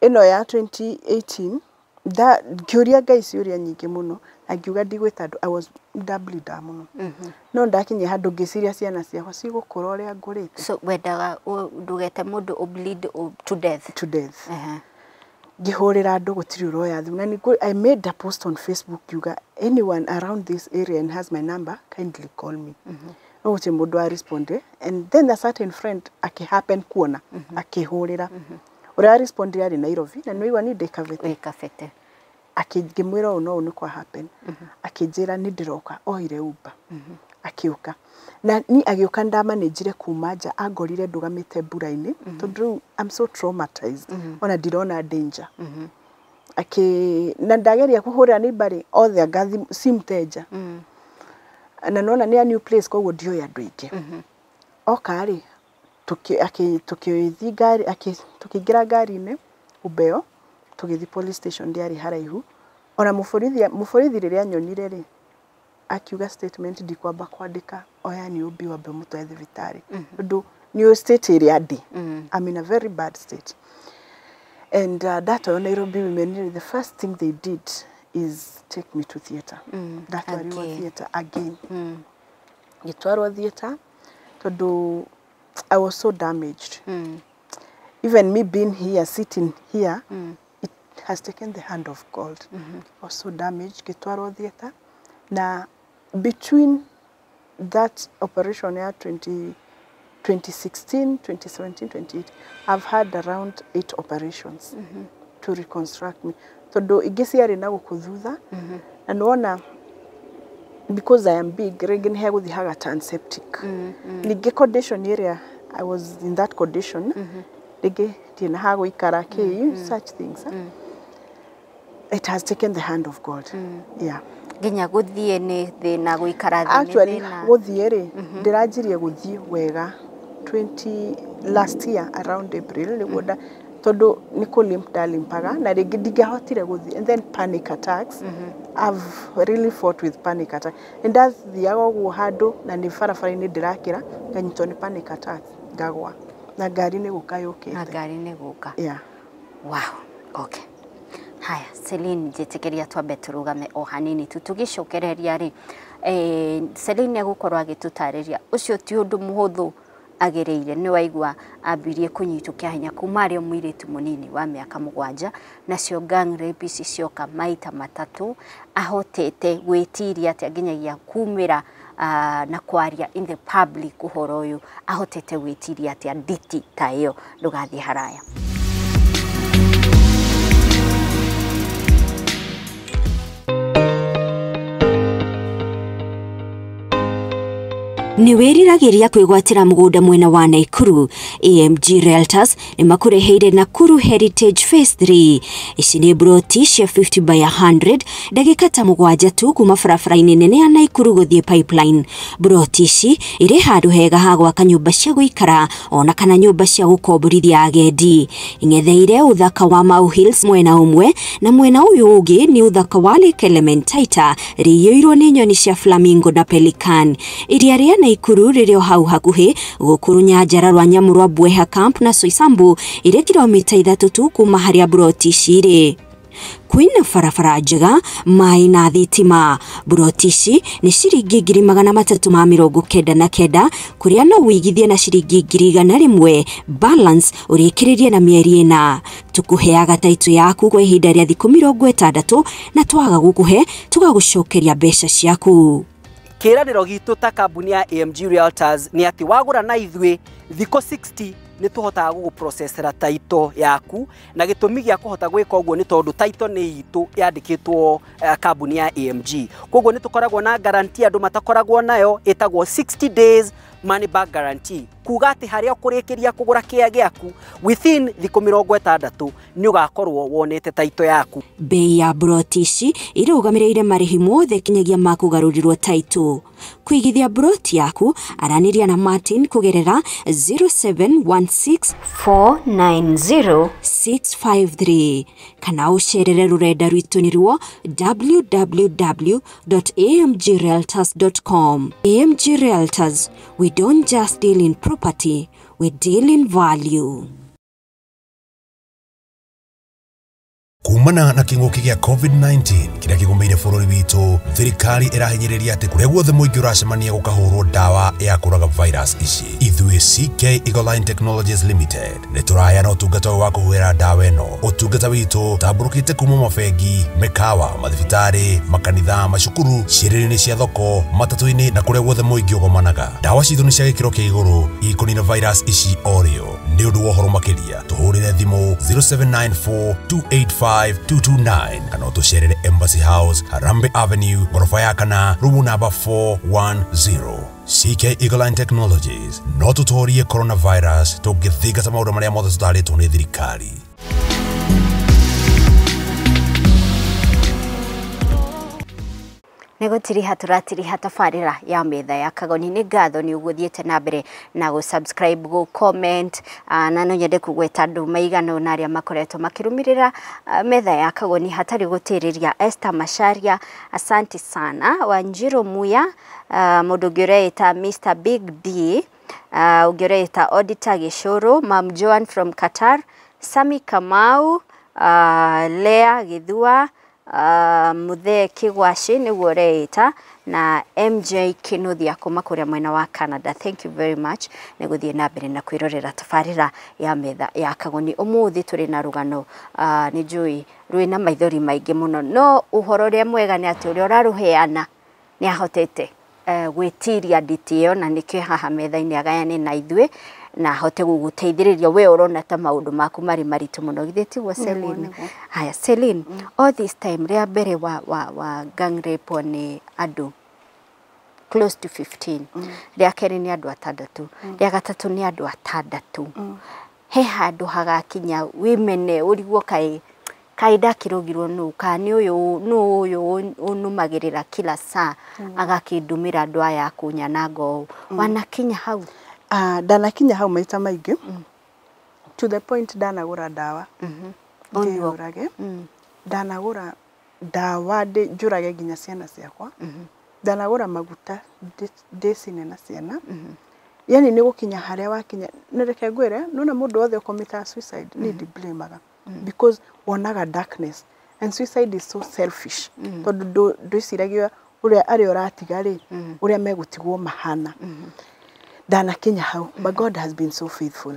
ĩno ya 2018 nda ngĩũria Ngai ciũria nyingĩ mũno na ngiuga ndigwĩta andũ. I was ndableeda mũno, no ndakinyia handũ ngĩciria ciana ciakwa cigũkũra ũrĩa ngũrĩte. So wendaga ndũgete mũndũ ũbleed to death? To death. Ngĩhũrĩra andũ, gũtirĩ ũroya thimũ. Na ningĩ I made a post on Facebook ngiuga, "Anyone around this area and has my number, kindly call me." No gũtirĩ mũndũ wa respond. And then a certain friend akĩhappen kuona, akĩhũrĩra. Ũrĩa wa respondire arĩ Nairobi na nĩwaigua niĩ ndĩ Kabete. Wĩ Kabete. Ngĩmwĩra ũũ no ũũ nĩ kwa happen. Akĩnjĩra, "Nĩ ndĩroka." Oire Uber akĩũka na ni agĩũka. Ndamanĩnjire kuma nja, angorire ndũgamĩte mbura-inĩ, tondũ rĩu I'm so traumatized, ona ndirona danger. Akĩ na ndageria kũhũrĩra neighbor rĩ, othe anga si mteja. Na nona nĩ a new place, koguo ndioĩ andũ aingĩ. Oka rĩ, tũkĩthiĩ ngari, tũkĩingĩra ngari-inĩ Ubeo, tũgĩthiĩ police station, ndĩarĩ haraihu. Ona mũborithi rĩrĩa anyonire rĩ, akiuga statement ndikwamba kwandĩka, oya nĩ ũmbi wambe ũmũtware thibitarĩ, tondũ nĩ state ĩrĩa ndĩ. I'm in a very bad state. And ndatwarwo Nairobi Women, the first thing they did is take me to theatre. Ndatwarirwo Again. theatre again. Ngĩtwarwo theatre tondũ I was so damaged. Even me being here, sitting here, it has taken the hand of God. I was so damaged. Ngĩtwarwo theatre na between that operation ya 20, 2016, 2017, 28, I've had around eight operations to reconstruct me, tondũ ingĩ ciarĩ na gũkũ thutha na nĩwona because I am big, rĩngĩ nĩ hegũthiĩ haga turn septic. Ningĩ condition ĩrĩa I was in, that condition rĩngĩ ndirĩ na ha gũikara kĩ, such things, eh? It has taken the hand of God, yeah. Nginya gũthiĩ nĩ thĩna, gũikara thĩ nĩ Actually, thĩna. Gũthiĩ rĩ, ndĩranjirie gũthiĩ wega 20 last year around April nĩguo nda, tondũ nĩ kũlimp ndalimpaga na rĩngĩ ndingĩahotire gũthiĩ, and then panic attacks. I've really fought with panic attack. Nĩ ndathiaga ũguo handũ na nĩ barabara-inĩ ndĩrakĩra, nganyitwo nĩ panic attacks, ngagwa na ngari nĩ gũka Na yũkĩte. Ngari nĩ gũka. Yeah. Wow. Okay. Haya, Celine, njĩtĩkĩria twambe tũrũgame o hanini tu, tũgĩcokereria rĩ, Celine egũkorwo agĩtũtarĩria ũcio ti ũndũ mũhũthũ agereire. Nĩ waigua ambirie kũnyitwo kĩa hinya kuma arĩ o mũirĩtu mũnini wa mĩaka 7, nacio gang rape ici cioka maita matatũ. Ahotete gwĩtiria atĩa nginyagia kumĩra na kwaria in the public ũhoro ũyũ? Ahotete gwĩtiria atĩa nditi ta ĩyo? Ndũgathiĩ haraya. Nĩ wĩriragĩria kwĩgwatĩra mũgũnda mwena wa Naikuru? AMG Realtors nĩ makũreheire Nakuru Heritage Phase 3. Ici nĩ broti cia 50 by 100, ndagĩka ta 7 tu kuma barabara-inĩ nene ya Naikuru gũthiĩ Pipeline. Broti ici irĩ handũ hega ha gwaka nyũmba cia gũikara ona kana nyũmba cia gũkomborithia agendi. Ing'etheire ũthaka wa Mau Hills mwena ũmwe, na mwena ũyũ ũngĩ nĩ ũthaka wa Lake Elementaita rĩiyũirwo nĩ nyoni cia flamingo na pelican. Iria rĩa Naikuru rĩrĩ o hau hakuhĩ. Gũkũ rũnyanjara rwa nyamũ rwa Mbweha Camp na Soisambu irĩ kilomita 3 tu kuma harĩa buroti ici irĩ. Kwĩna barabara njega, maĩ na thitima. Buroti ici nĩ ciringi 399,000, kũrĩa no wĩigithie na ciringi 100,000, balance ũrĩkĩrĩrie na mĩeri 4. Tũkũheaga taitũ yaku kwa ihinda rĩa thikũ 60, na twaga gũkũhe tũgagũcokeria mbeca ciaku. Kĩĩranĩro gitũ ta kambuni ya AMG Realtors nĩ atĩ wagũra na ithuĩ, thikũ 60 nĩ tũhotaga gũgũprocessera title yaku, na gĩtũmi gĩa kũhota gwĩka ũguo nĩ tondũ title nĩ itũ yandĩkĩtwo kambuni ya AMG. Koguo nĩ tũkoragwo na guarantee andũ matakoragwo nayo, ĩtagwo 60 days money back guarantee, kuga atĩ harĩa ũkũrĩkĩria kũgũra kĩa gĩaku, within thikũ 60 nĩ ũgakorwo wonete title yaku. Bei ya broti ici irũgamĩrĩire marĩhi mothe kinyagia ma kũgarũrĩrwo taitũ. Kũigithia broti yaku, aranĩria na Martin kũgerera 0716 490 653, kana ũcerere rũrenda rwitũ nĩruo www.amgrealtors.com. AMG Realtors, we don't just deal in property, we deal in value. Kumana na kĩng'ũki gĩa COVID-19 kĩrĩa kĩgũmĩire bũrũri witũ, thirikari ĩrahinyĩrĩria atĩ kũrĩa guothe mũingĩ ũracemania gũkahũrwo ndawa ya kũraga virus ici. Ithuĩ CK Eagleline Technologies Limited nĩ tũraheana ũtungata ũyũ wa kũhuhĩra ndawa ĩno. Ũtungata witũ tambũrũkĩte kuma mabengi, mĩkawa, mathibitarĩ, makanitha, macukuru, ciĩrĩro-inĩ cia thoko, matatũ-inĩ na kũrĩa guothe mũingĩ ũgomanaga. Ndawa citũ nĩ cia gĩkĩro kĩa igũrũ, ikũnina virus ici o rĩo. Nĩ ũndũ wa ũhoro makĩria tũhũrĩre thimũ 0794 285 229 kana ũtũcerere Embassy House, Harambe Avenue, ngoroba ya kana, rumu namba 410. CK Eagleline Technologies, no tũtorie coronavirus tũngĩthingata maũndũ marĩa mothe tũtarĩtwo nĩ thirikari. Nĩ gũtiriha tũratiriha tabarĩra ya Metha ya Kagoni. Nĩ ngatho nĩ ũgũthiĩte na mbere na gũ subscribe, gũ comment, na no nyende kũgweta andũ maigana ũna arĩa makoretwo makĩrũmĩrĩra Metha ya Kagoni hatarĩ gũtĩrĩria. Esther Macharia, asante sana. Wanjiru Muya, mũndũ ũngĩ ũreĩta Mr Big D, ũngĩ ũreĩta Auditor Gĩcũrũ, Mam Joan from Qatar, Sami Kamau, Lea Gĩthua, Muthee Kĩgwacĩ nĩguo ũreĩta, na MJ Kinuthia kuma kũrĩa mwena wa Canada. Thank you very much nĩ gũthiĩ na mbere na kwĩrorera tabarĩra ya Metha ya Kagoni. Ũmũthĩ tũrĩ na rũgano, nĩ njũĩ rwĩna maithori maingĩ mũno, no ũhoro ũrĩa mwega nĩ atĩ ũrĩa ũrarũheana nĩ ahotete gwĩtiria nditi ĩyo, na nĩkĩo haha metha-inĩ agayane na ithuĩ na ahote gũgũteithĩrĩria we ũrona ta maũndũ maku marĩ maritũ mũno. Githĩ tiguo, Celine? Haya, Celine, all this time, rĩa mbere wa gang rape nĩ andũ close to 15, rĩa kerĩ nĩ andũ atandatũ, rĩa gatatũ nĩ andũ atandatũ. He handũ hagakinya wĩmene, ũrigwo kaĩ ndakĩrogirwo nũ, kana nĩ ũyũ, nũ ũyũ ũnũmagĩrĩra kila saa agakĩndũmĩra andũ aya kũnyananga ũũ? Wanakinya hau? Ndanakinya hau maita maingĩ, to the point ndanagũra ndawa Ũnyua. ndĩyũrage. Ndanagũra ndawa njũrage nginya ciana ciakwa. Ndanagũra maguta ndĩcine na ciana. Yani nĩ gũkinya harĩa wakinya, na reke ngwĩre, nona mũndũ wothe ũkomitaga suicide, niĩ ndimblamaga, because wonaga darkness, and suicide is so selfish, tondũ ndwĩciragia ũrĩa arĩa ũratiga rĩ, ũrĩa megũtigwo mahana. Ndanakinya hau, but God has been so faithful.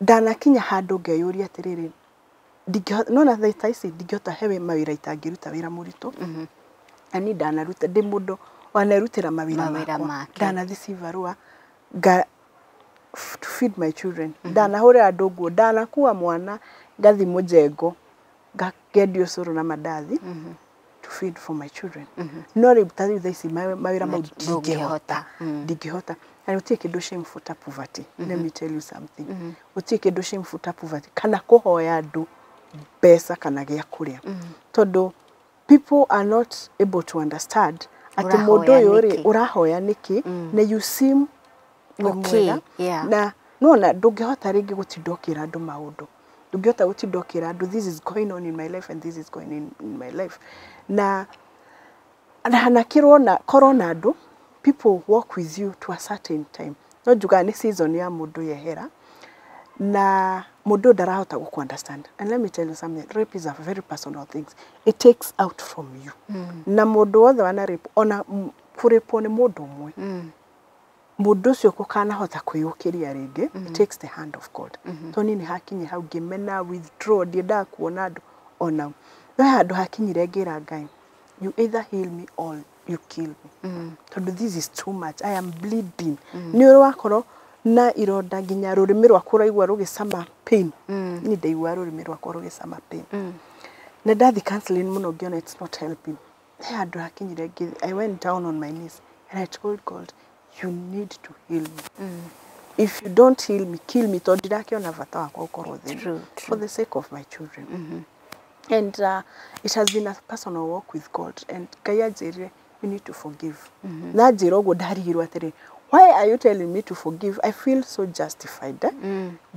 Ndanakinya handũ ngeyũria atĩrĩrĩ, nona thaa ici ndingĩhota, hewe mawĩra itangĩruta, wĩra mũritũ, na niĩ ndanaruta, ndĩ mũndũ wanerutĩra mawĩra Mawĩra makwa. Make. Ndanathiĩ cibarũa nga to feed my children. Ndanahũrĩra andũ nguo, ndanakua mwana ngathi mũjengo ngendia ũcũrũ na mandathi to feed for my children. No rĩu ta rĩu thaa ici mawĩra mau Ndũngĩhota. ndingĩhota, ndingĩhota. Na gũtirĩ kĩndũ shameful ta poverty. Let me tell you something, gũtirĩ kĩndũ shameful ta poverty kana kũhoya andũ mbeca kana gĩa kũrĩa, tondũ people are not able to understand atĩ mũndũ Ũrahoya ũyũ rĩ, nĩkĩ? Ũrahoya nĩkĩ, na you seem wĩ Okay, mwega. Na nona ndũngĩhota rĩngĩ gũtinda ũkĩra andũ maũndũ, ndũngĩhota gũtinda ũkĩra andũ, "This is going on in my life and this is going in my life." Na kĩrona korwo na andũ, people walk with you to a certain time, no njugaga nĩ season ya mũndũ yehera na mũndũ ũyũ ndarahota gũkũ understand. And let me tell you something, rape is a very personal thing. It takes out from you. Na mũndũ wothe wana rape, ona kũrĩpwo nĩ mũndũ ũmwe, mũndũ ũcio kũkanahota kwĩyũkĩria rĩngĩ, it takes the hand of God. Tondũ niĩ nĩ hakinye hau ngĩmena, withdraw, ndiendaga kuona andũ ona. No he handũ hakinyire ngĩra Ngai, "You either heal me or you kill me, tondũ this is too much. I am bleeding." Nĩ ũrĩ wakorwo na ironda nginya rũrĩmĩ rwaku ũraigua rũgĩcama pain? Niĩ ndaiguaga rũrĩmĩ rwakwa rũgĩcama pain. Na ndathi counseling mũno, ngĩona it's not helping. He handũ hakinyire I went down on my knees and I told God, "You need to heal me. If you don't heal me, kill me, tondũ ndirakĩona bata wakwa gũkorwo thĩ for the sake of my children." And it has been a personal walk with God, and Ngai anjĩrire, "You need to forgive." Na njĩra ũguo ndarigirwo atĩrĩ, why are you telling me to forgive? I feel so justified, eh?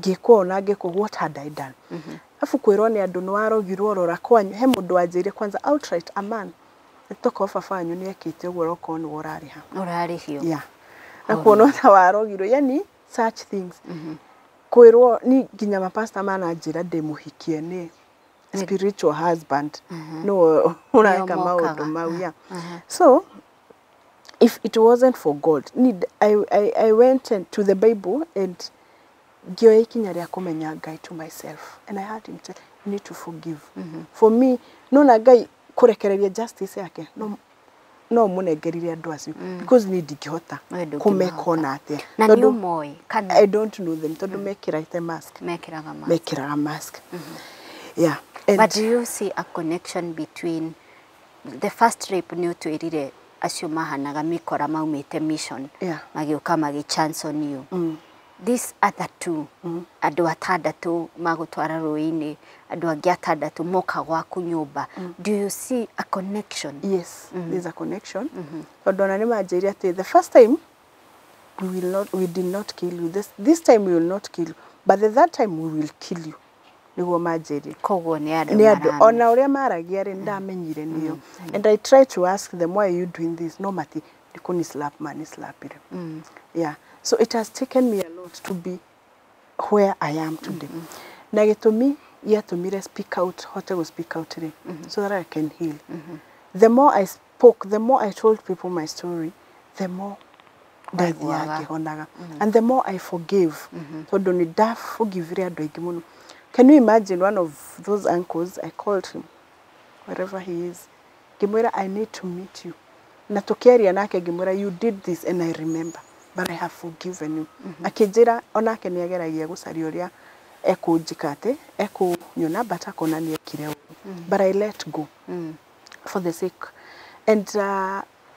Ngĩkwo na ngĩkwo, what had I done? Afu kwĩrwo nĩ andũ nĩ warogirwo, rora kwanyu. He mũndũ wanjĩrire kwanza outright, a man, tokorwo baba wanyu nĩ ekĩte ũguo, okorwo nĩwe ũrarĩha. Ũrarĩhio. Yeah, na kuona ta warogirwo, yani such things. Kwĩrwo ni nginya mapasta mananjĩra ndĩmũhikie nĩ spiritual husband, no ũreka Nĩo maũndũ mokaga. mau. Yeah, so if it wasn't for God, need I went to the Bible and ngĩoya ikinya rĩa kũmenya Ngai to myself, and I had him tell, "You need to forgive." For me, nona Ngai kũrekereria justice yake, no mũnengerire andũ acio, because niĩ ndingĩhota We ndũngĩmahota. kũmeka ona atĩa. Na nĩ Tondũ ũmoĩ kana? I don't know them, tondũ mekĩrĩte mask. Mekĩraga mask. Mekĩraga mask, yeah. And But do you see a connection between the first rape, nĩ ũtwĩrire acio mahanaga mĩkora maumĩte mission, magĩũka magĩ chance on you? These other two, andũ atandatũ magũtwara rũĩ-inĩ, andũ angĩ atandatũ moka gwaku nyũmba, do you see a connection? Yes, there's a connection. Tondũ ona nĩ manjĩrire atĩ the first time we will not, we did not kill you. This time we will not kill you, but the third time we will kill you. Nĩguo manjĩrire. Koguo nĩ andũ Nĩ andũ maramenya. Ona ũrĩa maragia rĩ, ndamenyire nĩo. And I try to ask them, "Why are you doing this?" No mati nĩ kũni slap mani slapire. Yeah, so it has taken me a lot to be where I am today. Na gĩtũmi gĩatũmire speak out, hote gũ speak out rĩ, so that I can heal. The more I spoke, the more I told people my story, the more ndathiaga Waiguaga. Ngĩhonaga, and the more I forgave, tondũ nĩ ndaforgivire andũ aingĩ mũno. Can you imagine, one of those uncles, I called him wherever he is, ngĩmwĩra, "I need to meet you," na tũkĩaria nake ngĩmwĩra, "You did this and I remember, but I have forgiven you." Akĩnjĩra onake nĩ ageragia gũcaria ũrĩa ekũnjĩka atĩ ekũnyona, but akona nĩ ekire ũru, but I let go for the sake. And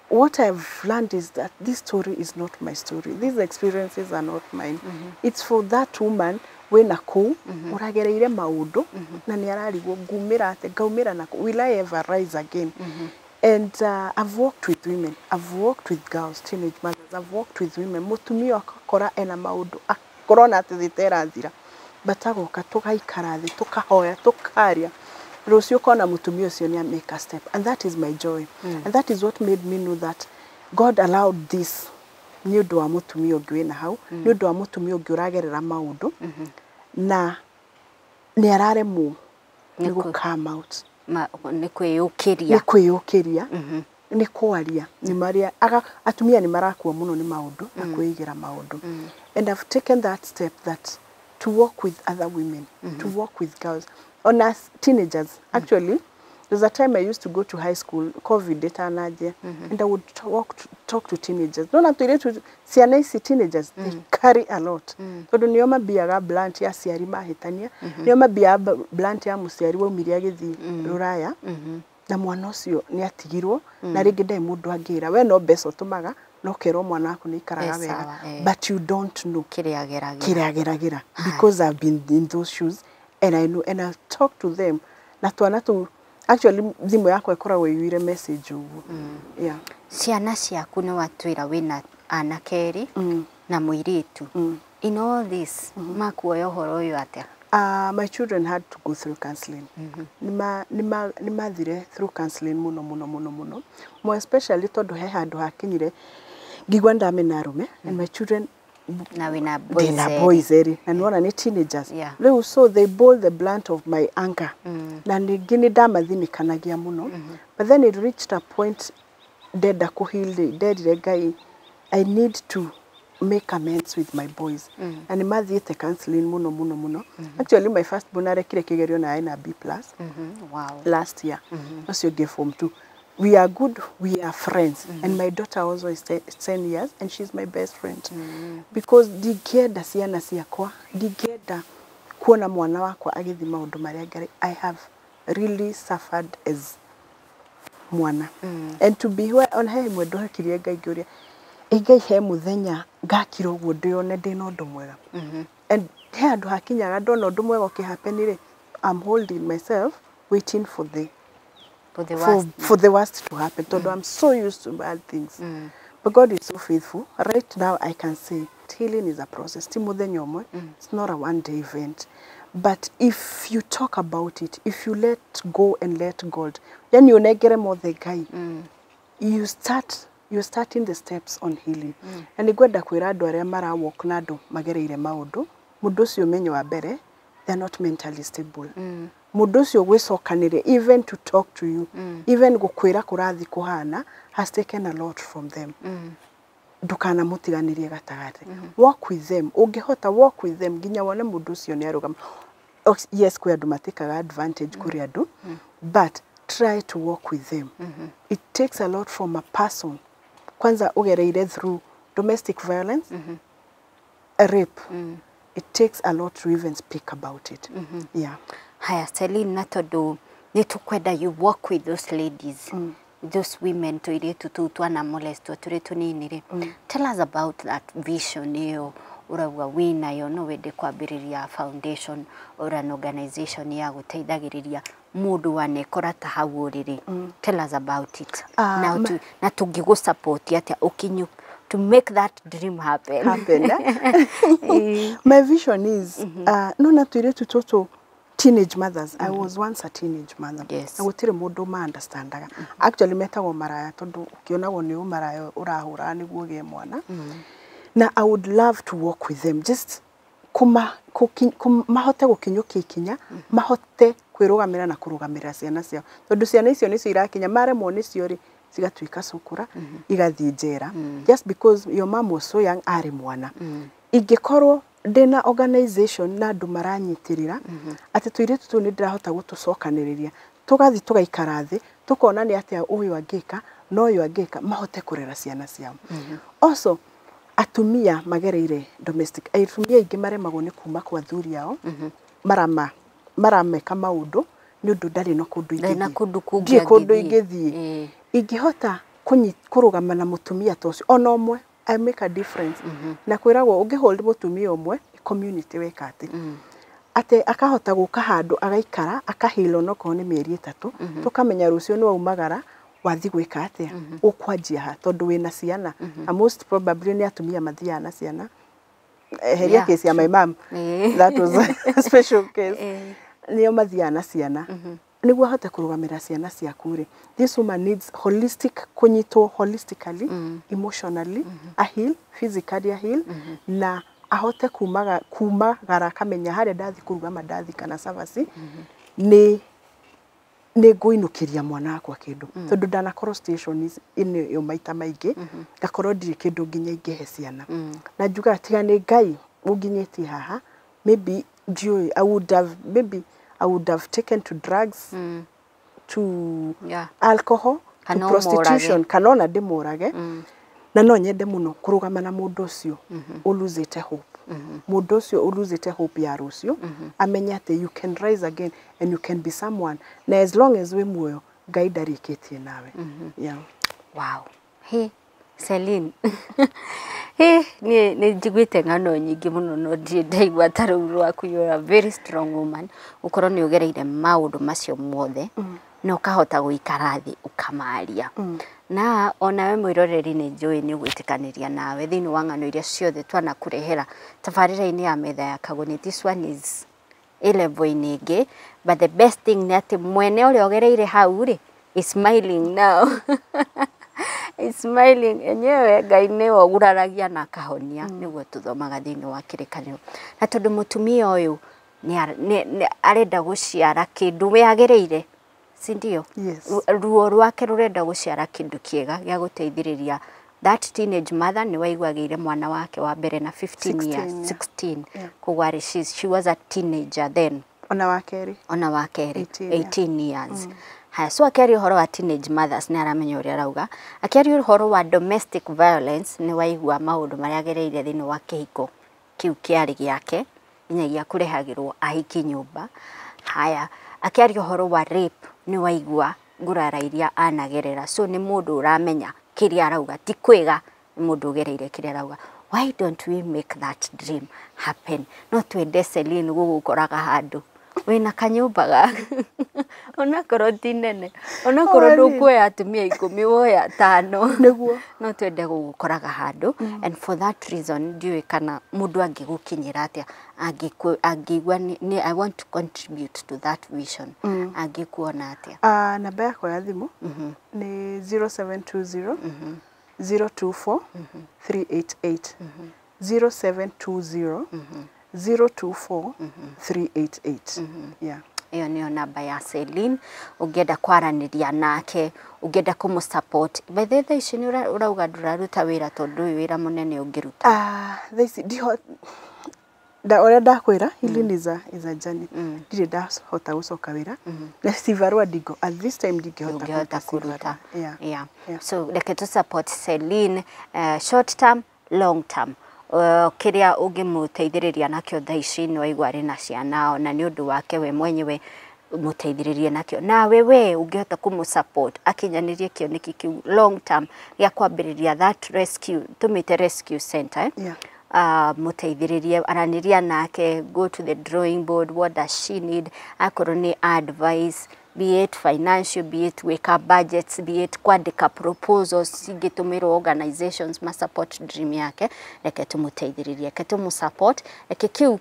what I've learned is that this story is not my story. These experiences are not mine. It's for that woman wĩna kũu ũragereire maũndũ na nĩ ararigwo ngumĩra atĩ ngaumĩra nakũ, will I ever rise again? And I've worked with women, I've worked with girls, teenage mothers, I've worked with women, mũtumia akakora ena maũndũ akorona atĩ thĩ ta ĩrathira, but agoka tũgaikara thĩ, tũkahoya, tũkaria, rũciũ ũkona mũtumia ũcio nĩ make a step. And that is my joy, and that is what made me know that God allowed this nĩ ũndũ wa mũtumia ũngĩ wĩna hau, nĩ ũndũ wa mũtumia ũngĩ ũragerera maũndũ na nĩ araremwo nĩ Nĩ gũ come out. Nĩ kwĩyũkĩria. Nĩ kwĩyũkĩria, nĩ kwaria nĩ marĩa aga. Atumia nĩ marakua mũno nĩ maũndũ na kwĩigĩra maũndũ, and I've taken that step that to work with other women, to work with girls, on as teenagers. Actually, there's a time I used to go to high school, COVID ĩtananjia, and I would talk to teenagers. Nona tũirĩtu, ciana ici, teenagers, they carry a lot, tondũ nĩo mambiaga blunt ya aciari mahĩtania, nĩo mambiaga blunt ya mũciari waumire agĩthiĩ rũraya na mwana ũcio nĩ atigirwo, na rĩngĩ ndarĩ mũndũ angĩra. We no mbeca ũtũmaga no kerwo mwana waku nĩ ikaraga E wega, sawa, eh. but you don't know kĩrĩa ageragĩra. Kĩrĩa ageragĩra, because I've been in those shoes and I know, and I talk to them na twana tũu. Actually, thimũ yakwa ĩkoragwo ĩiyũire message ũguo, yeah. Ciana ciaku, nĩ watwĩra wĩna anake erĩ na mũirĩtu. In all this, makuoya ũhoro ũyũ atĩa? My children had to go through counseling. Nĩ mathire through counseling mũno mũno mũno mũno, more especially tondũ he handũ hakinyire ngigua ndamena arũme, and my children Na wĩna boys ndĩna erĩ. Boys erĩ na nĩwona nĩ teenagers. Rĩu so they bore the brunt of my anger, na ningĩ nĩ ndamathinĩkanagia mũno. But then it reached a point ndenda kũheal rĩ, nderire Ngai, "I need to make amends with my boys," na nĩ mathiĩte counseling mũno mũno mũno. Actually, my first born arekire kĩgerio na ena B+. Last year. Ũcio ũngĩ form 2. We are good, we are friends, and my daughter also is 10 years and she's my best friend, because ndingĩenda ciana ciakwa, ndingĩenda kuona mwana wakwa agĩthiĩ maũndũ marĩa ngarĩ I have really suffered as mwana. And to be where on he ĩmwe ndohekirie Ngai ngĩũria, "Ĩ Ngai, he mũthenya ngakira ũguo ndĩone ndĩna ũndũ mwega?" And he handũ hakinyaga ndona ũndũ mwega ũkĩhappen rĩ, I'm holding myself, waiting for the For the for, worst. for the worst to happen, tondũ I'm so used to bad things. But God is so faithful. Right now I can say healing is a process. Ti mũthenya ũmwe. It's not a one day event, but if you talk about it, if you let go and let God, yani ũnengere mothe Ngai, you're starting the steps on healing. Na nĩ ngwenda kwĩra andũ arĩa mara walk na andũ magereire maũndũ, mũndũ ũcio ũmenyo wa mbere, they are not mentally stable. Mũndũ ũcio gwĩcokanĩria, even to talk to you, even gũkwĩra kũrathiĩ kũhana, has taken a lot from them. Ndũkanamũtiganĩrie gatagatĩ. Walk with them ũngĩhota, walk with them nginya wone mũndũ ũcio nĩ arũgama. Yes, kwĩ andũ matĩkaga advantage kũrĩ andũ, but try to walk with them. It takes a lot from a person kwanza ũgereire through domestic violence, a rape. It takes a lot to even speak about it, yeah. Haya, Celine, na tondũ nĩ tũkwenda you work with those ladies, those women, tũirĩtu tũu twana molestwo tũrĩ tũnini rĩ, tell us about that vision ĩyo. Ũrauga wĩnayo, no wende kwambĩrĩria foundation or an organization ya gũteithagĩrĩria mũndũ wanekora ta hau ũrĩrĩ. Tell us about it. Ah, Na, na tũngĩgũ support atĩa ũkinyu to make that dream happen? Happen, eh? My vision is nona tuiritu tũtũ, teenage mothers. I was once a teenage mother. Na gũtirĩ mũndũ ma understandaga. Actually metagwo maraya, tondũ ũkĩonagwo nĩ ũmaraya ũrahũra nĩguo ũgĩe mwana. Na I would love to work with them, just mahote gũkinyũkia ikinya, mahote kwĩrũgamĩra na kũrũgamĩrĩra ciana ciao, tondũ ciana icio nĩcio irakinya maremwo nĩcio rĩ, cigatuĩka cukura, igathiĩ njera, just because your mom was so young, arĩ mwana. Ingĩkorwo ndĩna organization na andũ maranyitĩrĩra, atĩ tũirĩtu tũu nĩ ndĩrahota gũtũcokanĩrĩria, tũgathiĩ tũgaikara thĩ, tũkona nĩ atĩa ũyũ angĩka na ũyũ angĩka, mahote kũrera ciana ciao. Also atumia magereire domestic, atumia aingĩ maremagwo nĩ kuma kwa athuri ao, marama marameka maũndũ nĩ ũndũ ndarĩ na kũndũ Ndarĩ na ingĩthiĩ. kũndũ kũngĩ Ndirĩ kũndũ angĩthiĩ. ingĩthiĩ. Ingĩhota kũrũgama na mũtumia ta ũcio ona ũmwe, I make a difference. Na kwĩragwo ũngĩ hold mũtumia ũmwe, community weka atĩ atĩ akahota gũka handũ agaikara akahĩla, onokorwo nĩ mĩeri 3, tũkamenya rũciũ nĩ waumagara, wathi gwĩka atĩa, ũkwanjia ha, tondũ wĩna ciana, na most probably nĩ atumia mathiaga na ciana. Eheria case ya my mom, that was a special case. Nĩo mathiaga na ciana. Nĩguo ahote kũrũgamĩrĩra ciana ciaku rĩ, this woman needs holistic, kũnyitwo holistically, emotionally a heal, physically a heal, na ahote kumaga kumagara, akamenya harĩa ndathi kũruga mandathi kana cabaci nĩ ngũinũkĩria mwana wakwa kĩndũ, tondũ ndanakorwo station ĩno ĩyo maita maingĩ, ngakorwo ndirĩ kĩndũ nginya ingĩhe ciana, na njugaga tiga nĩ Ngai ũnginyĩtie haha, maybe ndiũĩ, I would have, maybe I would have taken to drugs, to alcohol, Kana to ũmũrage. prostitution, kana ona ndĩmũrage. Na no nyende mũno kũrũgama na mũndũ ũcio ũlosete hope, mũndũ ũcio ũlosete hope ya rũciũ, amenye atĩ you can rise again and you can be someone, na as long as wĩ muoyo, Ngai ndarĩkĩtie nawe, yeah. Wow. He, Celine. He, niĩ nĩ njiguĩte ng'ano nyingĩ mũno, no ndirĩ ndaigua ta rũu rwaku. You are a very strong woman. Ũkorwo nĩ ũgereire maũndũ macio mothe na ũkahota gũikara thĩ ũkamaria. Na onawe mwĩroreri, nĩ njũĩ nĩ ũgwĩtĩkanĩria nawe thĩinĩ wa ng'ano iria ciothe twanakũrehera tabarĩra-inĩ ya Metha ya Kagoni. This one is ĩ level-inĩ ĩngĩ, but the best thing nĩ atĩ mwene ũrĩa ũgereire hau rĩ is smiling now, is smiling enyewe. Ngai nĩwe ũguraragia na akahonia, nĩguo tũthomaga thĩinĩ wa Kĩrĩkanĩro. Na tondũ mũtumia ũyũ nĩ arenda gũciara kĩndũ we agĩrĩire, si ndio? Yes. Ruo rwake rũrenda gũciara kĩndũ kĩega gĩa gũteithĩrĩria that teenage mother. Nĩ waiguagĩire mwana wake wa mbere na 15 16, years. Yeah. 16. Yeah. Koguo arĩ she was a teenager then. Ona wa kerĩ. Ona wa kerĩ. 18, yeah. 18 years. Haya, so akĩaria ũhoro wa teenage mothers nĩ aramenya ũrĩa arauga. Akĩaria ũhoro wa domestic violence, nĩ waigua maũndũ marĩa agereire thĩinĩ wa kĩhiko kĩu kĩarĩ gĩake, nginyagia kũrehagĩrwo ahiki nyũmba. Haya, akĩaria ũhoro wa rape, nĩ waigua ngurara iria anagerera. So nĩ mũndũ ũramenya kĩrĩa arauga, ti kwĩga, nĩ mũndũ ũgereire kĩrĩa arauga. Why don't we make that dream happen? No twende Celine gũgũkoraga handũ wĩna kanyũmba gaku, onakorwo ti nene, onakorwo Oi. ndũkuoya atumia 10, woya atano. Nĩguo. No twende gũgũkoraga handũ, and for that reason ndiũĩ kana mũndũ angĩgũkinyĩra atĩa, angĩigua nĩ I want to contribute to that vision, angĩkuona atĩa? Namba yakwa ya thimũ nĩ 0720 024 388, 0720 024 388, yeah. Ĩyo nĩyo namba ya Celine ũngĩenda kwaranĩria nake, ũngĩenda kũmũ support. By the way, thaa ici nĩ ũrauga ndũraruta wĩra tondũ ũyũ wĩra mũnene ũngĩruta. Thaa ici ndiho nda ũrĩa ndakwĩra, healing is a journey. Ndirĩ ndahota gũcoka wĩra na cibarũa ndingo, at this time ndingĩhota Ndũngĩhota kũruta kũruta. cibarũa. Yeah. Yeah. Yeah. So reke tu support Celine, short term, long term, kĩrĩa ũngĩmũteithĩrĩria nakĩo thaa ici, nĩ waigua arĩ na ciana, ona nĩ ũndũ wake we mwenyewe mũteithĩrĩrie nakĩo. Nawe we ũngĩhota kũmũ support akinyanĩrie kĩoneki kĩu long term gĩa kwambĩrĩria that rescue, tũmĩte rescue center, eh? Yeah. Mũteithĩrĩrie, aranĩria nake, go to the drawing board. What does she need? Akorwo nĩ advice, be it financial, be it gwĩka budgets, be it kwandĩka proposals cingĩtũmĩrwo organizations ma support dream yake, reke tũmũteithĩrĩrie, reke tũmũ support, reke kĩu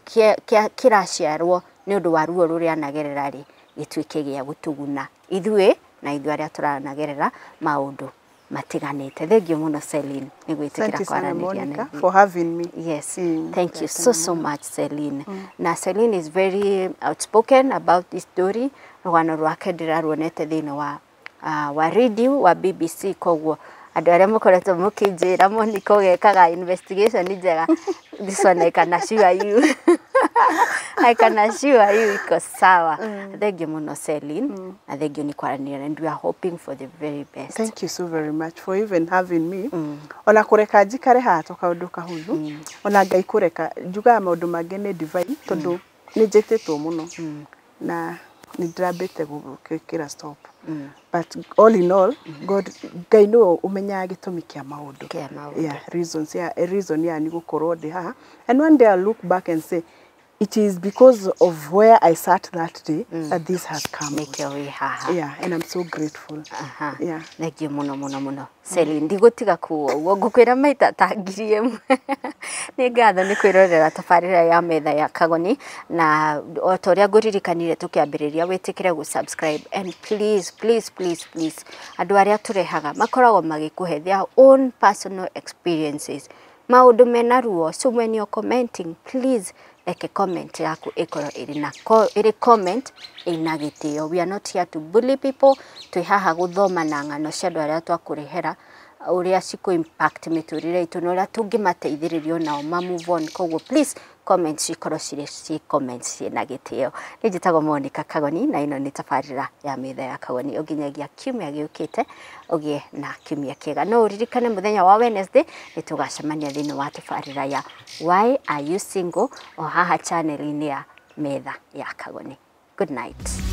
kĩraciarwo nĩ ũndũ wa ruo rũrĩa anagerera rĩ, gĩtuĩke gĩa gũtũguna ithuĩ na ithuĩ arĩa tũranagerera maũndũ matiganĩte. Thank you mũno, Celine, nĩ gwĩtĩkĩra Asante sana, kwaranĩria na Monica, ithuĩ. for having me. Yes, thank you so, so much, Celine. Na Celine is very outspoken about this story. Rũgano rwake ndĩraruonete thĩinĩ wa radio wa BBC, koguo andũ arĩa mũkoretwo mũkĩnjĩra, "Monica, ũgekaga investigation njega," this one I can assure you, I can assure you iko sawa. Thank you mũno, Celine, na thank you nĩ kwaranĩria, and we are hoping for the very best. Thank you so very much for even having me. Ona kũreka njikare haha to kaũndũ kahũthũ. Ona Ngai kũreka njugaga maũndũ mangĩ nĩ divine, tondũ nĩ njĩtĩtwo mũno na nĩ ndĩrambĩte gwĩkĩra stop. But all in all, God, Ngai nĩwe ũmenyaga gĩtũmi kĩa maũndũ. Kĩa maũndũ. Yeah, reasons, yeah, a reason, yeah, nĩ gũkorwo ndĩ haha. And one day I'll look back and say, it is because of where I sat that day that this has come out. Nĩkĩo wĩ haha. Yeah, and I'm so grateful. Aha. Yeah. Thank you mũno mũno mũno, Celine. Ndigũtiga kuo ũguo, ngũkwĩra maita ta 1000. Nĩ ngatho nĩ kwĩrorera tabarĩra ya Metha ya Kagoni, na o ta ũrĩa ngũririkanire tũkĩambĩrĩria, wĩtĩkĩre gũ subscribe, and please, please, please, please, andũ arĩa tũrehaga makoragwo magĩkũhe their own personal experiences, maũndũ mena ruo, so when you're commenting, please reke comment yaku ĩkorwo ĩrĩ na ĩrĩ comment ĩna gĩtĩo. We are not here to bully people. Twĩ haha gũthoma na ng'ano cia andũ arĩa twakũrehera, ũrĩa cikũ impact mĩtũrĩre itũ na ũrĩa tũngĩmateithĩrĩria nao ma move on. Koguo please, comments cikorwo cirĩ ci comments ciĩna gĩtĩo. Nĩ njĩtagwo Monica Kagoni, na ĩno nĩ tabarĩra ya Metha ya Kagoni. Ũnginyagia kiumia gĩũkĩte, ũgĩe na kiumia kĩega. No ũririkane mũthenya wa Wednesday nĩ tũgacemania thĩinĩ wa tabarĩra ya Why Are You Single, o haha channel-inĩ ya Metha ya Kagoni. Good night.